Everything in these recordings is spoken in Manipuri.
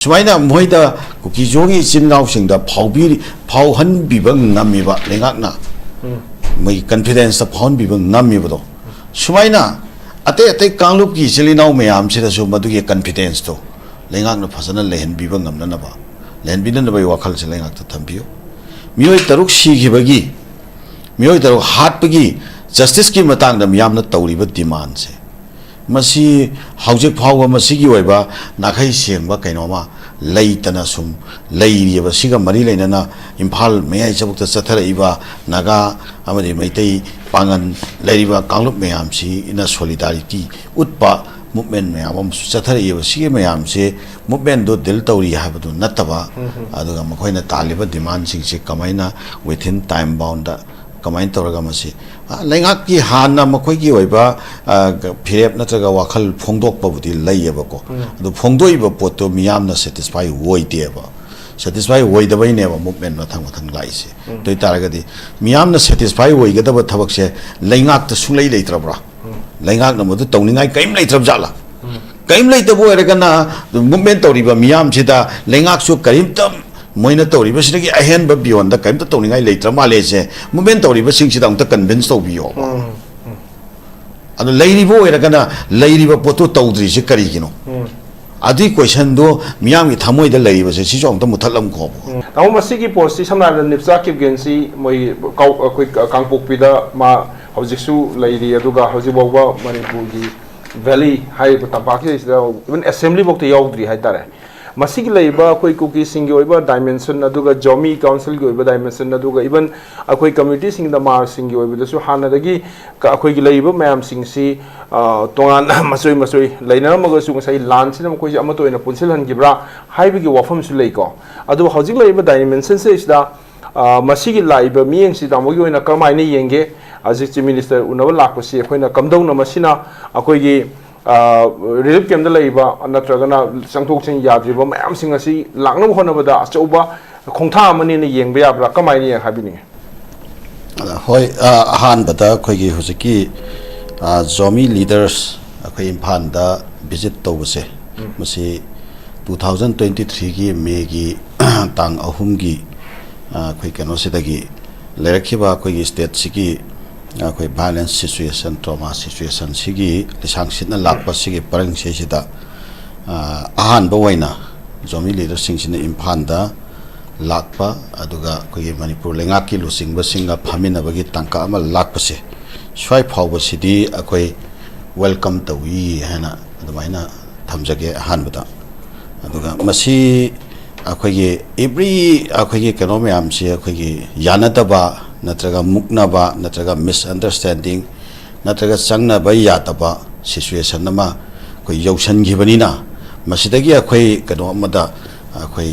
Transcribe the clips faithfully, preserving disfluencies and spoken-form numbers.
ꯁꯨꯃꯥꯏꯅ ꯃꯣꯏꯗ ꯀꯨꯀꯤꯖꯣꯒꯤ ꯏꯆꯤꯟ ꯏꯅꯥꯎꯁꯤꯡꯗ ꯐꯥꯎꯕꯤ ꯐꯥꯎꯍꯟꯕꯤꯕ ꯉꯝꯃꯤꯕ ꯂꯩꯉꯥꯛꯅ, ꯃꯣꯏꯒꯤ ꯀꯟꯐꯤꯗꯦꯟꯁꯇ ꯐꯥꯎꯍꯟꯕꯤꯕ ꯉꯝꯃꯤꯕꯗꯣ, ꯁꯨꯃꯥꯏꯅ ꯑꯇꯩ ꯑꯇꯩ ꯀꯥꯡꯂꯨꯞꯀꯤ ꯏꯆꯤꯜ ꯏꯅꯥꯎ ꯃꯌꯥꯝꯁꯤꯗꯁꯨ ꯃꯗꯨꯒꯤ ꯀꯟꯐꯤꯗꯦꯟꯁꯇꯣ ꯂꯩꯉꯥꯛꯅ ꯐꯖꯅ ꯂꯩꯍꯟꯕꯤꯕ ꯉꯝꯅꯅꯕ, ꯂꯩꯍꯟꯕꯤꯅꯅꯕꯒꯤ ꯋꯥꯈꯜꯁꯦ ꯂꯩꯉꯥꯛꯇ ꯊꯝꯕꯤꯌꯨ꯫ ꯃꯤꯑꯣꯏ ꯇꯔꯨꯛ ꯁꯤꯈꯤꯕꯒꯤ, ꯃꯤꯑꯣꯏ ꯇꯔꯨꯛ ꯍꯥꯠꯄꯒꯤ ꯖꯁꯇꯤꯁꯀꯤ ꯃꯇꯥꯡꯗ ꯃꯤꯌꯥꯝꯅ ꯇꯧꯔꯤꯕ ꯗꯤꯃꯥꯟꯁꯦ, ꯃꯁꯤ ꯍꯧꯖꯤꯛ ꯐꯥꯎꯕ ꯃꯁꯤꯒꯤ ꯑꯣꯏꯕ ꯅꯥꯈꯩ ꯁꯦꯡꯕ ꯀꯩꯅꯣꯃ ꯂꯩꯇꯅ ꯁꯨꯝ ꯂꯩꯔꯤꯑꯕ꯫ ꯁꯤꯒ ꯃꯔꯤ ꯂꯩꯅꯅ ꯏꯝꯐꯥꯜ ꯃꯌꯥꯏ ꯆꯕꯨꯛꯇ ꯆꯠꯊꯔꯛꯏꯕ ꯅꯥꯒꯥ ꯑꯃꯗꯤ ꯃꯩꯇꯩ ꯄꯥꯉꯟ ꯂꯩꯔꯤꯕ ꯀꯥꯡꯂꯨꯞ ꯃꯌꯥꯝꯁꯤꯅ ꯁꯣꯂꯤꯗꯥꯔꯤꯇꯤ ꯎꯠꯄ ꯃꯨꯞꯃꯦꯟ ꯃꯌꯥꯝ ꯑꯃꯁꯨ ꯆꯠꯊꯔꯛꯏꯕ꯫ ꯁꯤꯒꯤ ꯃꯌꯥꯝꯁꯦ ꯃꯨꯞꯃꯦꯟꯗꯣ ꯗꯤꯜ ꯇꯧꯔꯤ ꯍꯥꯏꯕꯗꯨ ꯅꯠꯇꯕ, ꯑꯗꯨꯒ ꯃꯈꯣꯏꯅ ꯇꯥꯜꯂꯤꯕ ꯗꯤꯃꯥꯟꯁꯤꯡꯁꯦ ꯀꯃꯥꯏꯅ within time bound ꯀꯃꯥꯏꯅ ꯇꯧꯔꯒ ꯃꯁꯤ, ꯑ, ꯂꯩꯉꯥꯛꯀꯤ ꯍꯥꯟꯅ ꯃꯈꯣꯏꯒꯤ ꯑꯣꯏꯕ, ꯑ, ꯐꯤꯔꯦꯞ ꯅꯠꯇ꯭ꯔꯒ ꯋꯥꯈꯜ ꯐꯣꯡꯗꯣꯛꯄꯕꯨꯗꯤ ꯂꯩꯌꯦꯕꯀꯣ꯫ ꯑꯗꯨ ꯐꯣꯡꯗꯣꯛꯏꯕ ꯄꯣꯠꯇꯣ ꯃꯤꯌꯥꯝꯅ ꯁꯦꯇꯤꯁꯐꯥꯏ ꯑꯣꯏꯗꯦꯕ꯫ ꯁꯦꯇꯤꯁꯐꯥꯏ ꯑꯣꯏꯗꯕꯩꯅꯦꯕ ꯃꯨꯞꯃꯦꯟ ꯃꯊꯪ ꯃꯊꯪ ꯂꯥꯛꯏꯁꯦ꯫ ꯑꯗꯨ ꯑꯣꯏꯇꯥꯔꯒꯗꯤ ꯃꯤꯌꯥꯝꯅ ꯁꯦꯇꯤꯁꯐꯥꯏ ꯑꯣꯏꯒꯗꯕ ꯊꯕꯛꯁꯦ ꯂꯩꯉꯥꯛꯇ ꯁꯨꯡꯂꯩ ꯂꯩꯇ꯭ꯔꯕ꯭ꯔꯥ? ꯂꯩꯉꯥꯛꯅ ꯃꯗꯨ ꯇꯧꯅꯤꯡꯉꯥꯏ ꯀꯔꯤꯝ ꯂꯩꯇ꯭ꯔꯕ ꯖꯥꯠꯂꯥ? ꯀꯔꯤꯝ ꯂꯩꯇꯕ ꯑꯣꯏꯔꯒꯅ ꯃꯨꯞꯃꯦꯟ ꯇꯧꯔꯤꯕ ꯃꯤꯌꯥꯝꯁꯤꯗ ꯂꯩꯉꯥꯛꯁꯨ ꯀꯔꯤꯝꯇ ꯃꯣꯏꯅ ꯇꯧꯔꯤꯕꯁꯤꯗꯒꯤ ꯑꯍꯦꯟꯕ beyond ꯀꯔꯤꯝꯇ ꯇꯧꯅꯤꯡꯉꯥꯏ ꯂꯩꯇ꯭ꯔ ꯃꯥꯜꯂꯦꯁꯦ ꯃꯨꯞꯃꯦꯟ ꯇꯧꯔꯤꯕꯁꯤꯡꯁꯤꯗ ꯑꯃꯨꯛꯇ ꯀꯟꯚꯤꯟꯁ ꯇꯧꯕꯤꯌꯣꯕ꯫ ꯑꯗꯣ ꯂꯩꯔꯤꯕ ꯑꯣꯏꯔꯒꯅ ꯂꯩꯔꯤꯕ ꯄꯣꯠꯇꯣ ꯇꯧꯗ꯭ꯔꯤꯁꯦ ꯀꯔꯤꯒꯤꯅꯣ? ꯑꯗꯨꯒꯤ ꯀꯣꯏꯁꯟꯗꯣ ꯃꯤꯌꯥꯝꯒꯤ ꯊꯃꯣꯏꯗ ꯂꯩꯔꯤꯕꯁꯦ ꯁꯤꯁꯨ ꯑꯃꯨꯛꯇ ꯃꯨꯊꯠꯂꯝꯈꯣꯕ꯫ ꯎꯝ꯫ ꯇꯥꯃꯣ, ꯃꯁꯤꯒꯤ ꯄꯣꯁꯁꯤ ꯁꯝꯅ ꯍꯥꯏꯔꯕꯗ ꯅꯤꯞꯆꯥ ꯀꯤꯞꯒꯦꯟꯁꯤ ꯃꯣꯏ ꯀꯥꯎ-, ꯑꯩꯈꯣꯏ ꯀꯥꯡꯄꯣꯛꯄꯤꯗ ꯃꯥ ꯍꯧꯖꯤꯛꯁꯨ ꯂꯩꯔꯤ, ꯑꯗꯨꯒ ꯍꯧꯖꯤꯛ ꯐꯥꯎꯕ ꯃꯅꯤꯄꯨꯔꯒꯤ ꯚꯦꯂꯤ ꯍꯥꯏꯔꯤꯕ ꯇꯝꯄꯥꯛꯁꯤꯗꯩꯁꯤꯗ even assembly ꯐꯥꯎꯗ ꯌꯥꯎꯗ꯭ꯔꯤ ꯍꯥꯏꯇꯥꯔꯦ꯫ ꯃꯁꯤꯒꯤ ꯂꯩꯔꯤꯕ ꯑꯩꯈꯣꯏ ꯀꯨꯀꯤꯁꯤꯡꯒꯤ ꯑꯣꯏꯕ dimension, ꯑꯗꯨꯒ ꯖꯣꯃꯤ councilꯒꯤ ꯑꯣꯏꯕ dimension, ꯑꯗꯨꯒ even ꯑꯩꯈꯣꯏ communityꯁꯤꯡꯒꯤ ꯅꯃꯥꯖꯁꯤꯡꯒꯤ ꯑꯣꯏꯕꯗꯁꯨ ꯍꯥꯟꯅꯗꯒꯤ ꯀ-, ꯑꯩꯈꯣꯏꯒꯤ ꯂꯩꯔꯤꯕ ꯃꯌꯥꯝꯁꯤꯡꯁꯤ, ꯑ, ꯇꯣꯉꯥꯟꯅ ꯃꯆꯣꯏ ꯃꯆꯣꯏ ꯂꯩꯅꯔꯝꯃꯒꯁꯨ ꯉꯁꯥꯏ ꯂꯥꯟꯁꯤꯅ ꯃꯈꯣꯏꯁꯦ ꯑꯃꯠꯇ ꯑꯣꯏꯅ ꯄꯨꯟꯁꯤꯜꯍꯟꯈꯤꯕ꯭ꯔꯥ ꯍꯥꯏꯕꯒꯤ ꯋꯥꯐꯝꯁꯨ ꯂꯩꯀꯣ꯫ ꯑꯗꯨꯕꯨ ꯍꯧꯖꯤꯛ ꯂꯩꯔꯤꯕ dimensionꯁꯤꯗꯩꯁꯤꯗ, ꯑ, ꯃꯁꯤꯒꯤ ꯂꯥꯛꯏꯕ ꯃꯤꯠꯌꯦꯡꯁꯤ ꯇꯥꯃꯣꯒꯤ ꯑꯣꯏꯅ ꯀꯔꯝꯍꯥꯏꯅ ꯌꯦꯡꯒꯦ? ꯍꯧꯖꯤꯛ Chief Minister ꯎꯅꯕ ꯂꯥꯛꯄꯁꯤ ꯑꯩꯈꯣꯏꯅ ꯀꯝꯗꯧꯅ ꯃꯁꯤꯅ ꯑꯩꯈꯣꯏꯒꯤ, ꯑ, relief campꯇ ꯂꯩꯔꯤꯕ ꯅꯠꯇ꯭ꯔꯒꯅ ꯆꯪꯊꯣꯛ ꯆꯪꯁꯤꯟ ꯌꯥꯗ꯭ꯔꯤꯕ ꯃꯌꯥꯝꯁꯤꯡ ꯑꯁꯤ ꯂꯥꯛꯅꯕ ꯍꯣꯠꯅꯕꯗ ꯑꯆꯧꯕ ꯈꯣꯡꯊꯥꯡ ꯑꯃꯅꯦꯅ ꯌꯦꯡꯕ ꯌꯥꯕ꯭ꯔꯥ? ꯀꯃꯥꯏꯅ ꯌꯦꯡ-, ꯍꯥꯏꯕꯤꯅꯤꯡꯉꯤ? ꯑꯗ ꯍꯣꯏ, ꯑ, ꯑꯍꯥꯟꯕꯗ ꯑꯩꯈꯣꯏꯒꯤ ꯍꯧꯖꯤꯛꯀꯤ, ꯑ, ꯖꯣꯃꯤ leaders ꯑꯩꯈꯣꯏ ꯏꯝꯐꯥꯜꯗ visit ꯇꯧꯕꯁꯦ, ꯃꯁꯤ ꯇꯨ ꯊꯥꯎꯖꯟ ꯇ꯭ꯋꯦꯟꯇꯤ ꯊ꯭ꯔꯤꯒꯤ ꯃꯦꯒꯤ ꯇꯥꯡ ꯑꯍꯨꯝꯒꯤ, ꯑ, ꯑꯩꯈꯣꯏ ꯀꯩꯅꯣꯁꯤꯗꯒꯤ ꯂꯩꯔꯛꯈꯤꯕ ꯑꯩꯈꯣꯏꯒꯤ ꯁ꯭ꯇꯦꯠꯁꯤꯒꯤ ꯑꯩꯈꯣꯏ violence situation, trauma situationꯁꯤꯒꯤ ꯂꯤꯁꯥꯡ ꯁꯤꯠꯅ ꯂꯥꯛꯄꯁꯤꯒꯤ ꯄꯔꯤꯡꯁꯤꯗꯩꯁꯤꯗ, ꯑ, ꯑꯍꯥꯟꯕ ꯑꯣꯏꯅ ꯖꯣꯃꯤ ꯂꯤꯗꯔꯁꯤꯡꯁꯤꯅ ꯏꯝꯐꯥꯜꯗ ꯂꯥꯛꯄ, ꯑꯗꯨꯒ ꯑꯩꯈꯣꯏꯒꯤ ꯃꯅꯤꯄꯨꯔ ꯂꯩꯉꯥꯛꯀꯤ ꯂꯨꯆꯤꯡꯕꯁꯤꯡꯒ ꯐꯝꯃꯤꯟꯅꯕꯒꯤ ꯇꯥꯡꯀꯛ ꯑꯃ ꯂꯥꯛꯄꯁꯦ, ꯁ꯭ꯋꯥꯏ ꯐꯥꯎꯕꯁꯤꯗꯤ ꯑꯩꯈꯣꯏ welcome ꯇꯧꯏ ꯍꯥꯏꯅ ꯑꯗꯨꯃꯥꯏꯅ ꯊꯝꯖꯒꯦ ꯑꯍꯥꯟꯕꯗ꯫ ꯑꯗꯨꯒ ꯃꯁꯤ ꯑꯩꯈꯣꯏꯒꯤ every ꯑꯩꯈꯣꯏꯒꯤ ꯀꯩꯅꯣ ꯃꯌꯥꯝꯁꯤ ꯑꯩꯈꯣꯏꯒꯤ ꯌꯥꯅꯗꯕ ꯅꯠꯇ꯭ꯔꯒ ꯃꯨꯛꯅꯕ ꯅꯠꯇ꯭ꯔꯒ misunderstanding ꯅꯠꯇ꯭ꯔꯒ ꯆꯪꯅꯕ ꯌꯥꯗꯕ situation ꯑꯃ ꯑꯩꯈꯣꯏ ꯌꯧꯁꯟꯈꯤꯕꯅꯤꯅ, ꯃꯁꯤꯗꯒꯤ ꯑꯩꯈꯣꯏ ꯀꯩꯅꯣ ꯑꯃꯗ ꯑꯩꯈꯣꯏ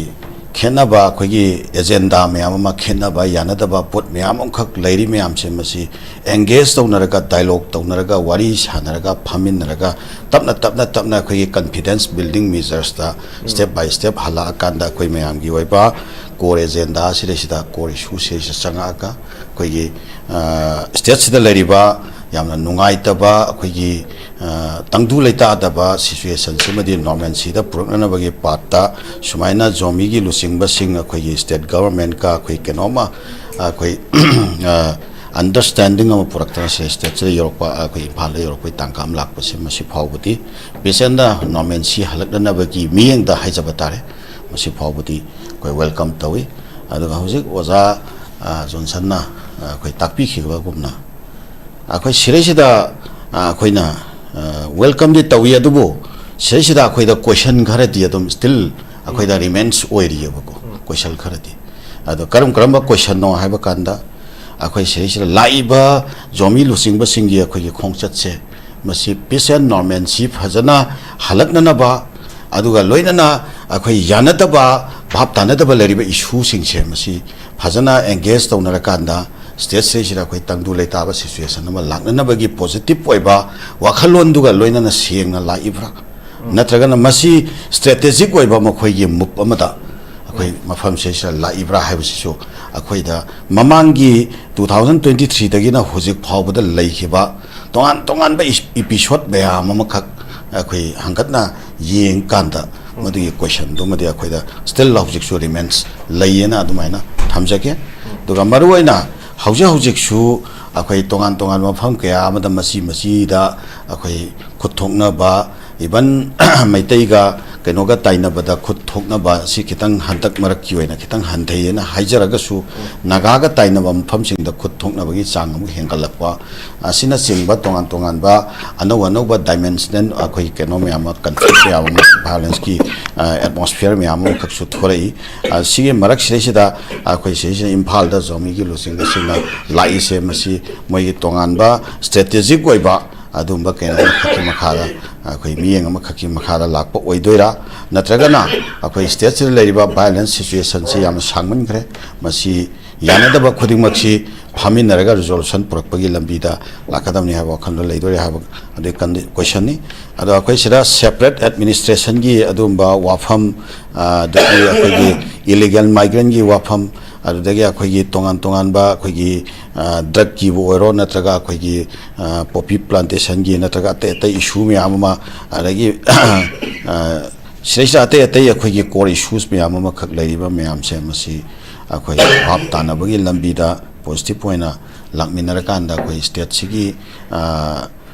ꯈꯦꯠꯅꯕ, ꯑꯩꯈꯣꯏꯒꯤ agenda ꯃꯌꯥꯝ ꯑꯃ ꯈꯦꯠꯅꯕ, ꯌꯥꯅꯗꯕ ꯄꯣꯠ ꯃꯌꯥꯝ ꯑꯃꯈꯛ ꯂꯩꯔꯤ ꯃꯌꯥꯝꯁꯦ, ꯃꯁꯤ engage ꯇꯧꯅꯔꯒ, dialogue ꯇꯧꯅꯔꯒ, ꯋꯥꯔꯤ ꯁꯥꯟꯅꯔꯒ, ꯐꯝꯃꯤꯟꯅꯔꯒ, ꯇꯞꯅ, ꯇꯞꯅ, ꯇꯞꯅ ꯑꯩꯈꯣꯏꯒꯤ confidence building measuresꯇ step by step ꯍꯜꯂꯛꯑꯀꯥꯟꯗ ꯑꯩꯈꯣꯏ ꯃꯌꯥꯝꯒꯤ ꯑꯣꯏꯕ core agenda ꯁꯤꯗꯩꯁꯤꯗ, core issue ꯁꯤꯗꯩꯁꯤꯗ ꯆꯪꯉꯛꯑꯒ ꯑꯩꯈꯣꯏꯒꯤ, ꯑ, stateꯁꯤꯗ ꯂꯩꯔꯤꯕ ꯌꯥꯝꯅ ꯅꯨꯡꯉꯥꯏꯇꯕ, ꯑꯩꯈꯣꯏꯒꯤ, ꯑ, ꯇꯪꯗꯨ ꯂꯩꯇꯥꯗꯕ situationꯁꯤꯃꯗꯤ normalcyꯗ ꯄꯨꯔꯛꯅꯅꯕꯒꯤ ꯄꯥꯠꯇ ꯁꯨꯃꯥꯏꯅ ꯖꯣꯃꯤꯒꯤ ꯂꯨꯆꯤꯡꯕꯁꯤꯡ ꯑꯩꯈꯣꯏꯒꯤ state governmentꯀ ꯑꯩꯈꯣꯏ ꯀꯩꯅꯣꯝꯃ ꯑꯩꯈꯣꯏ, ꯑ, understanding ꯑꯃ ꯄꯨꯔꯛꯇꯅ ꯁꯤ stateꯁꯤꯗ ꯌꯧꯔꯛꯄ, ꯑꯩꯈꯣꯏ ꯏꯝꯐꯥꯜꯗ ꯌꯧꯔꯛꯄꯒꯤ ꯇꯥꯡꯀꯛ ꯑꯃ ꯂꯥꯛꯄꯁꯦ, ꯃꯁꯤ ꯐꯥꯎꯕꯗꯤ peace and normalcy ꯍꯜꯂꯛꯅꯅꯕꯒꯤ ꯃꯤꯠꯌꯦꯡꯗ ꯍꯥꯏꯖꯕ ꯇꯥꯔꯦ, ꯃꯁꯤ ꯐꯥꯎꯕꯗꯤ ꯑꯩꯈꯣꯏ welcome ꯇꯧꯏ꯫ ꯑꯗꯨꯒ ꯍꯧꯖꯤꯛ ꯑꯣꯖꯥ, ꯑ, ꯖꯣꯟꯁꯟꯅ, ꯑ, ꯑꯩꯈꯣꯏ ꯇꯥꯛꯄꯤꯈꯤꯕꯒꯨꯝꯅ, ꯑꯩꯈꯣꯏ ꯁꯤꯗꯩꯁꯤꯗ, ꯑ, ꯑꯩꯈꯣꯏꯅ, ꯑ, welcomeꯗꯤ ꯇꯧꯏ, ꯑꯗꯨꯕꯨ ꯁꯤꯗꯩꯁꯤꯗ ꯑꯩꯈꯣꯏꯗ question ꯈꯔꯗꯤ ꯑꯗꯨꯝ still ꯑꯩꯈꯣꯏꯗ remains ꯑꯣꯏꯔꯤꯑꯕꯀꯣ, question ꯈꯔꯗꯤ꯫ ꯑꯗꯣ ꯀꯔꯝ ꯀꯔꯝꯕ questionꯅꯣ ꯍꯥꯏꯕ ꯀꯥꯟꯗ, ꯑꯩꯈꯣꯏ ꯁꯤꯗꯩꯁꯤꯗ ꯂꯥꯛꯏꯕ ꯖꯣꯃꯤ ꯂꯨꯆꯤꯡꯕꯁꯤꯡꯒꯤ ꯑꯩꯈꯣꯏꯒꯤ ꯈꯣꯡꯆꯠꯁꯦ, ꯃꯁꯤ peace and normalcy ꯐꯖꯅ ꯍꯜꯂꯛꯅꯅꯕ, ꯑꯗꯨꯒ ꯂꯣꯏꯅꯅ ꯑꯩꯈꯣꯏ ꯌꯥꯅꯗꯕ, ꯚꯥꯞ ꯇꯥꯅꯗꯕ ꯂꯩꯔꯤꯕ issueꯁꯤꯡꯁꯦ, ꯃꯁꯤ ꯐꯖꯅ engage ꯇꯧꯅꯔꯀꯥꯟꯗ stateꯁꯤꯗꯩꯁꯤꯗ ꯑꯩꯈꯣꯏ ꯇꯪꯗꯨ ꯂꯩꯇꯥꯕ situation ꯑꯃ ꯂꯥꯛꯅꯅꯕꯒꯤ positive ꯑꯣꯏꯕ ꯋꯥꯈꯜꯂꯣꯟꯗꯨꯒ ꯂꯣꯏꯅꯅ ꯁꯦꯡꯅ ꯂꯥꯛꯏꯕ꯭ꯔꯥ? ꯅꯠꯇ꯭ꯔꯒꯅ ꯃꯁꯤ strategic ꯑꯣꯏꯕ ꯃꯈꯣꯏꯒꯤ move ꯑꯃꯗ ꯑꯩꯈꯣꯏ ꯃꯐꯝꯁꯤꯗꯩꯁꯤꯗ ꯂꯥꯛꯏꯕ꯭ꯔꯥ ꯍꯥꯏꯕꯁꯤꯁꯨ ꯑꯩꯈꯣꯏꯗ ꯃꯃꯥꯡꯒꯤ two thousand twenty threeꯗꯒꯤꯅ ꯍꯧꯖꯤꯛ ꯐꯥꯎꯕꯗ ꯂꯩꯈꯤꯕ ꯇꯣꯉꯥꯟ ꯇꯣꯉꯥꯟꯕ ꯏꯁ-, episode ꯃꯌꯥꯝ ꯑꯃꯈꯛ ꯑꯩꯈꯣꯏ ꯍꯪꯒꯠꯅ ꯌꯦꯡꯀꯥꯟꯗ ꯃꯗꯨꯒꯤ ꯀꯣꯏꯁꯟꯗꯨꯃꯗꯤ ꯑꯩꯈꯣꯏꯗ ꯁ꯭ꯇꯤꯜ ꯍꯧꯖꯤꯛꯁꯨ ꯔꯤꯃꯦꯟꯁ ꯂꯩꯌꯦꯅ ꯑꯗꯨꯃꯥꯏꯅ ꯊꯝꯖꯒꯦ꯫ ꯑꯗꯨꯒ ꯃꯔꯨꯑꯣꯏꯅ ꯍꯧꯖꯤꯛ ꯍꯧꯖꯤꯛꯁꯨ ꯑꯩꯈꯣꯏ ꯇꯣꯉꯥꯟ ꯇꯣꯉꯥꯟꯕ ꯃꯐꯝ ꯀꯌꯥ ꯑꯃꯗ ꯃꯆꯤ ꯃꯆꯤꯗ ꯑꯩꯈꯣꯏ ꯈꯨꯠ ꯊꯣꯛꯅꯕ, ꯏꯚꯟ ꯃꯩꯇꯩꯒ ꯀꯩꯅꯣꯒ ꯇꯥꯏꯅꯕꯗ ꯈꯨꯠ ꯊꯣꯛꯅꯕ ꯑꯁꯤ ꯈꯤꯇꯪ ꯍꯟꯗꯛ ꯃꯔꯛꯀꯤ ꯑꯣꯏꯅ ꯈꯤꯇꯪ ꯍꯟꯊꯩꯌꯦꯅ ꯍꯥꯏꯖꯔꯒꯁꯨ, ꯅꯥꯒꯥꯒ ꯇꯥꯏꯅꯕ ꯃꯐꯝꯁꯤꯡꯗ ꯈꯨꯠ ꯊꯣꯛꯅꯕꯒꯤ ꯆꯥꯡ ꯑꯃꯨꯛ ꯍꯦꯟꯒꯠꯂꯛꯄ ꯑꯁꯤꯅꯆꯤꯡꯕ ꯇꯣꯉꯥꯟ ꯇꯣꯉꯥꯟꯕ ꯑꯅꯧ ꯑꯅꯧꯕ ꯗꯥꯏꯃꯦꯟꯁꯅꯦꯜ ꯑꯩꯈꯣꯏ ꯀꯩꯅꯣ ꯃꯌꯥꯝ ꯑꯃ, ꯀꯟꯐ꯭ꯂꯤꯛ ꯃꯌꯥꯝ ꯑꯃ, ꯚꯥꯏꯑꯣꯂꯦꯟꯁꯀꯤ ꯑꯦꯠꯃꯣꯁꯐꯤꯌꯔ ꯃꯌꯥꯝ ꯑꯃꯈꯛꯁꯨ ꯊꯣꯔꯛꯏ꯫ ꯑ, ꯁꯤꯒꯤ ꯃꯔꯛꯁꯤꯗꯩꯁꯤꯗ ꯑꯩꯈꯣꯏ ꯁꯤꯗꯩꯁꯤꯗ ꯏꯝꯐꯥꯜꯗ ꯖꯥꯎꯃꯤꯒꯤ ꯂꯨꯆꯤꯡꯕꯁꯤꯡꯅ ꯂꯥꯛꯏꯁꯦ, ꯃꯁꯤ ꯃꯣꯏꯒꯤ ꯇꯣꯉꯥꯟꯕ ꯁ꯭ꯇ꯭ꯔꯦꯇꯦꯖꯤꯛ ꯑꯣꯏꯕ ꯑꯗꯨꯝꯕ ꯀꯩꯅꯣ ꯑꯃꯈꯛꯀꯤ ꯃꯈꯥꯗ, ꯑꯩꯈꯣꯏ ꯃꯤꯠꯌꯦꯡ ꯑꯃꯈꯛꯀꯤ ꯃꯈꯥꯗ ꯂꯥꯛꯄ ꯑꯣꯏꯗꯣꯏꯔꯥ, ꯅꯠꯇ꯭ꯔꯒꯅ ꯑꯩꯈꯣꯏ ꯁ꯭ꯇꯦꯠꯁꯤꯗ ꯂꯩꯔꯤꯕ ꯚꯥꯏꯑꯣꯂꯦꯟꯁ ꯁꯤꯆꯨꯋꯦꯁꯟꯁꯤ ꯌꯥꯝꯅ ꯁꯥꯡꯃꯟꯈ꯭ꯔꯦ, ꯃꯁꯤ ꯌꯥꯅꯗꯕ ꯈꯨꯗꯤꯡꯃꯛꯁꯤ ꯐꯝꯃꯤꯟꯅꯔꯒ ꯔꯤꯖꯣꯂꯨꯁꯟ ꯄꯨꯔꯛꯄꯒꯤ ꯂꯝꯕꯤꯗ ꯂꯥꯛꯀꯗꯕꯅꯤ ꯍꯥꯏꯕ ꯋꯥꯈꯜꯗꯣ ꯂꯩꯗꯣꯏꯔꯦ ꯍꯥꯏꯕ ꯑꯗꯨꯒꯤ ꯀꯟꯗꯤ-, ꯀꯣꯏꯁꯟꯅꯤ꯫ ꯑꯗꯣ ꯑꯩꯈꯣꯏ ꯁꯤꯗ ꯁꯦꯄꯔꯦꯠ ꯑꯦꯗꯃꯤꯅꯤꯁꯇ꯭ꯔꯦꯁꯟꯒꯤ ꯑꯗꯨꯒꯨꯝꯕ ꯋꯥꯐꯝ, ꯑ, ꯑꯗꯒꯤ ꯑꯩꯈꯣꯏꯒꯤ ꯏꯂꯤꯒꯦꯜ ꯃꯥꯏꯒ꯭ꯔꯦꯟꯒꯤ ꯋꯥꯐꯝ, ꯑꯗꯨꯗꯒꯤ ꯑꯩꯈꯣꯏꯒꯤ ꯇꯣꯉꯥꯟ ꯇꯣꯉꯥꯟꯕ ꯑꯩꯈꯣꯏꯒꯤ, ꯑ, ꯗ꯭ꯔꯒꯀꯤꯕꯨ ꯑꯣꯏꯔꯣ, ꯅꯠꯇ꯭ꯔꯒ ꯑꯩꯈꯣꯏꯒꯤ, ꯑ, ꯄꯣꯄꯤ ꯄ꯭ꯂꯥꯟꯇꯦꯁꯟꯒꯤ, ꯅꯠꯇ꯭ꯔꯒ ꯑꯇꯩ ꯑꯇꯩ ꯏꯁꯨ ꯃꯌꯥꯝ ꯑꯃ, ꯑꯗꯒꯤ, ꯑ, ꯁꯤꯗꯩꯁꯤꯗ ꯑꯇꯩ ꯑꯇꯩ ꯑꯩꯈꯣꯏꯒꯤ ꯀꯣꯔ ꯏꯁꯨꯁ ꯃꯌꯥꯝ ꯑꯃꯈꯛ ꯂꯩꯔꯤꯕ ꯃꯌꯥꯝꯁꯦ, ꯃꯁꯤ ꯑꯩꯈꯣꯏ ꯚꯥꯞ ꯇꯥꯅꯕꯒꯤ ꯂꯝꯕꯤꯗ ꯄꯣꯖꯤꯇꯤꯚ ꯑꯣꯏꯅ ꯂꯥꯛꯃꯤꯟꯅꯔꯀꯥꯟꯗ ꯑꯩꯈꯣꯏ ꯁ꯭ꯇꯦꯠꯁꯤꯒꯤ, ꯑ,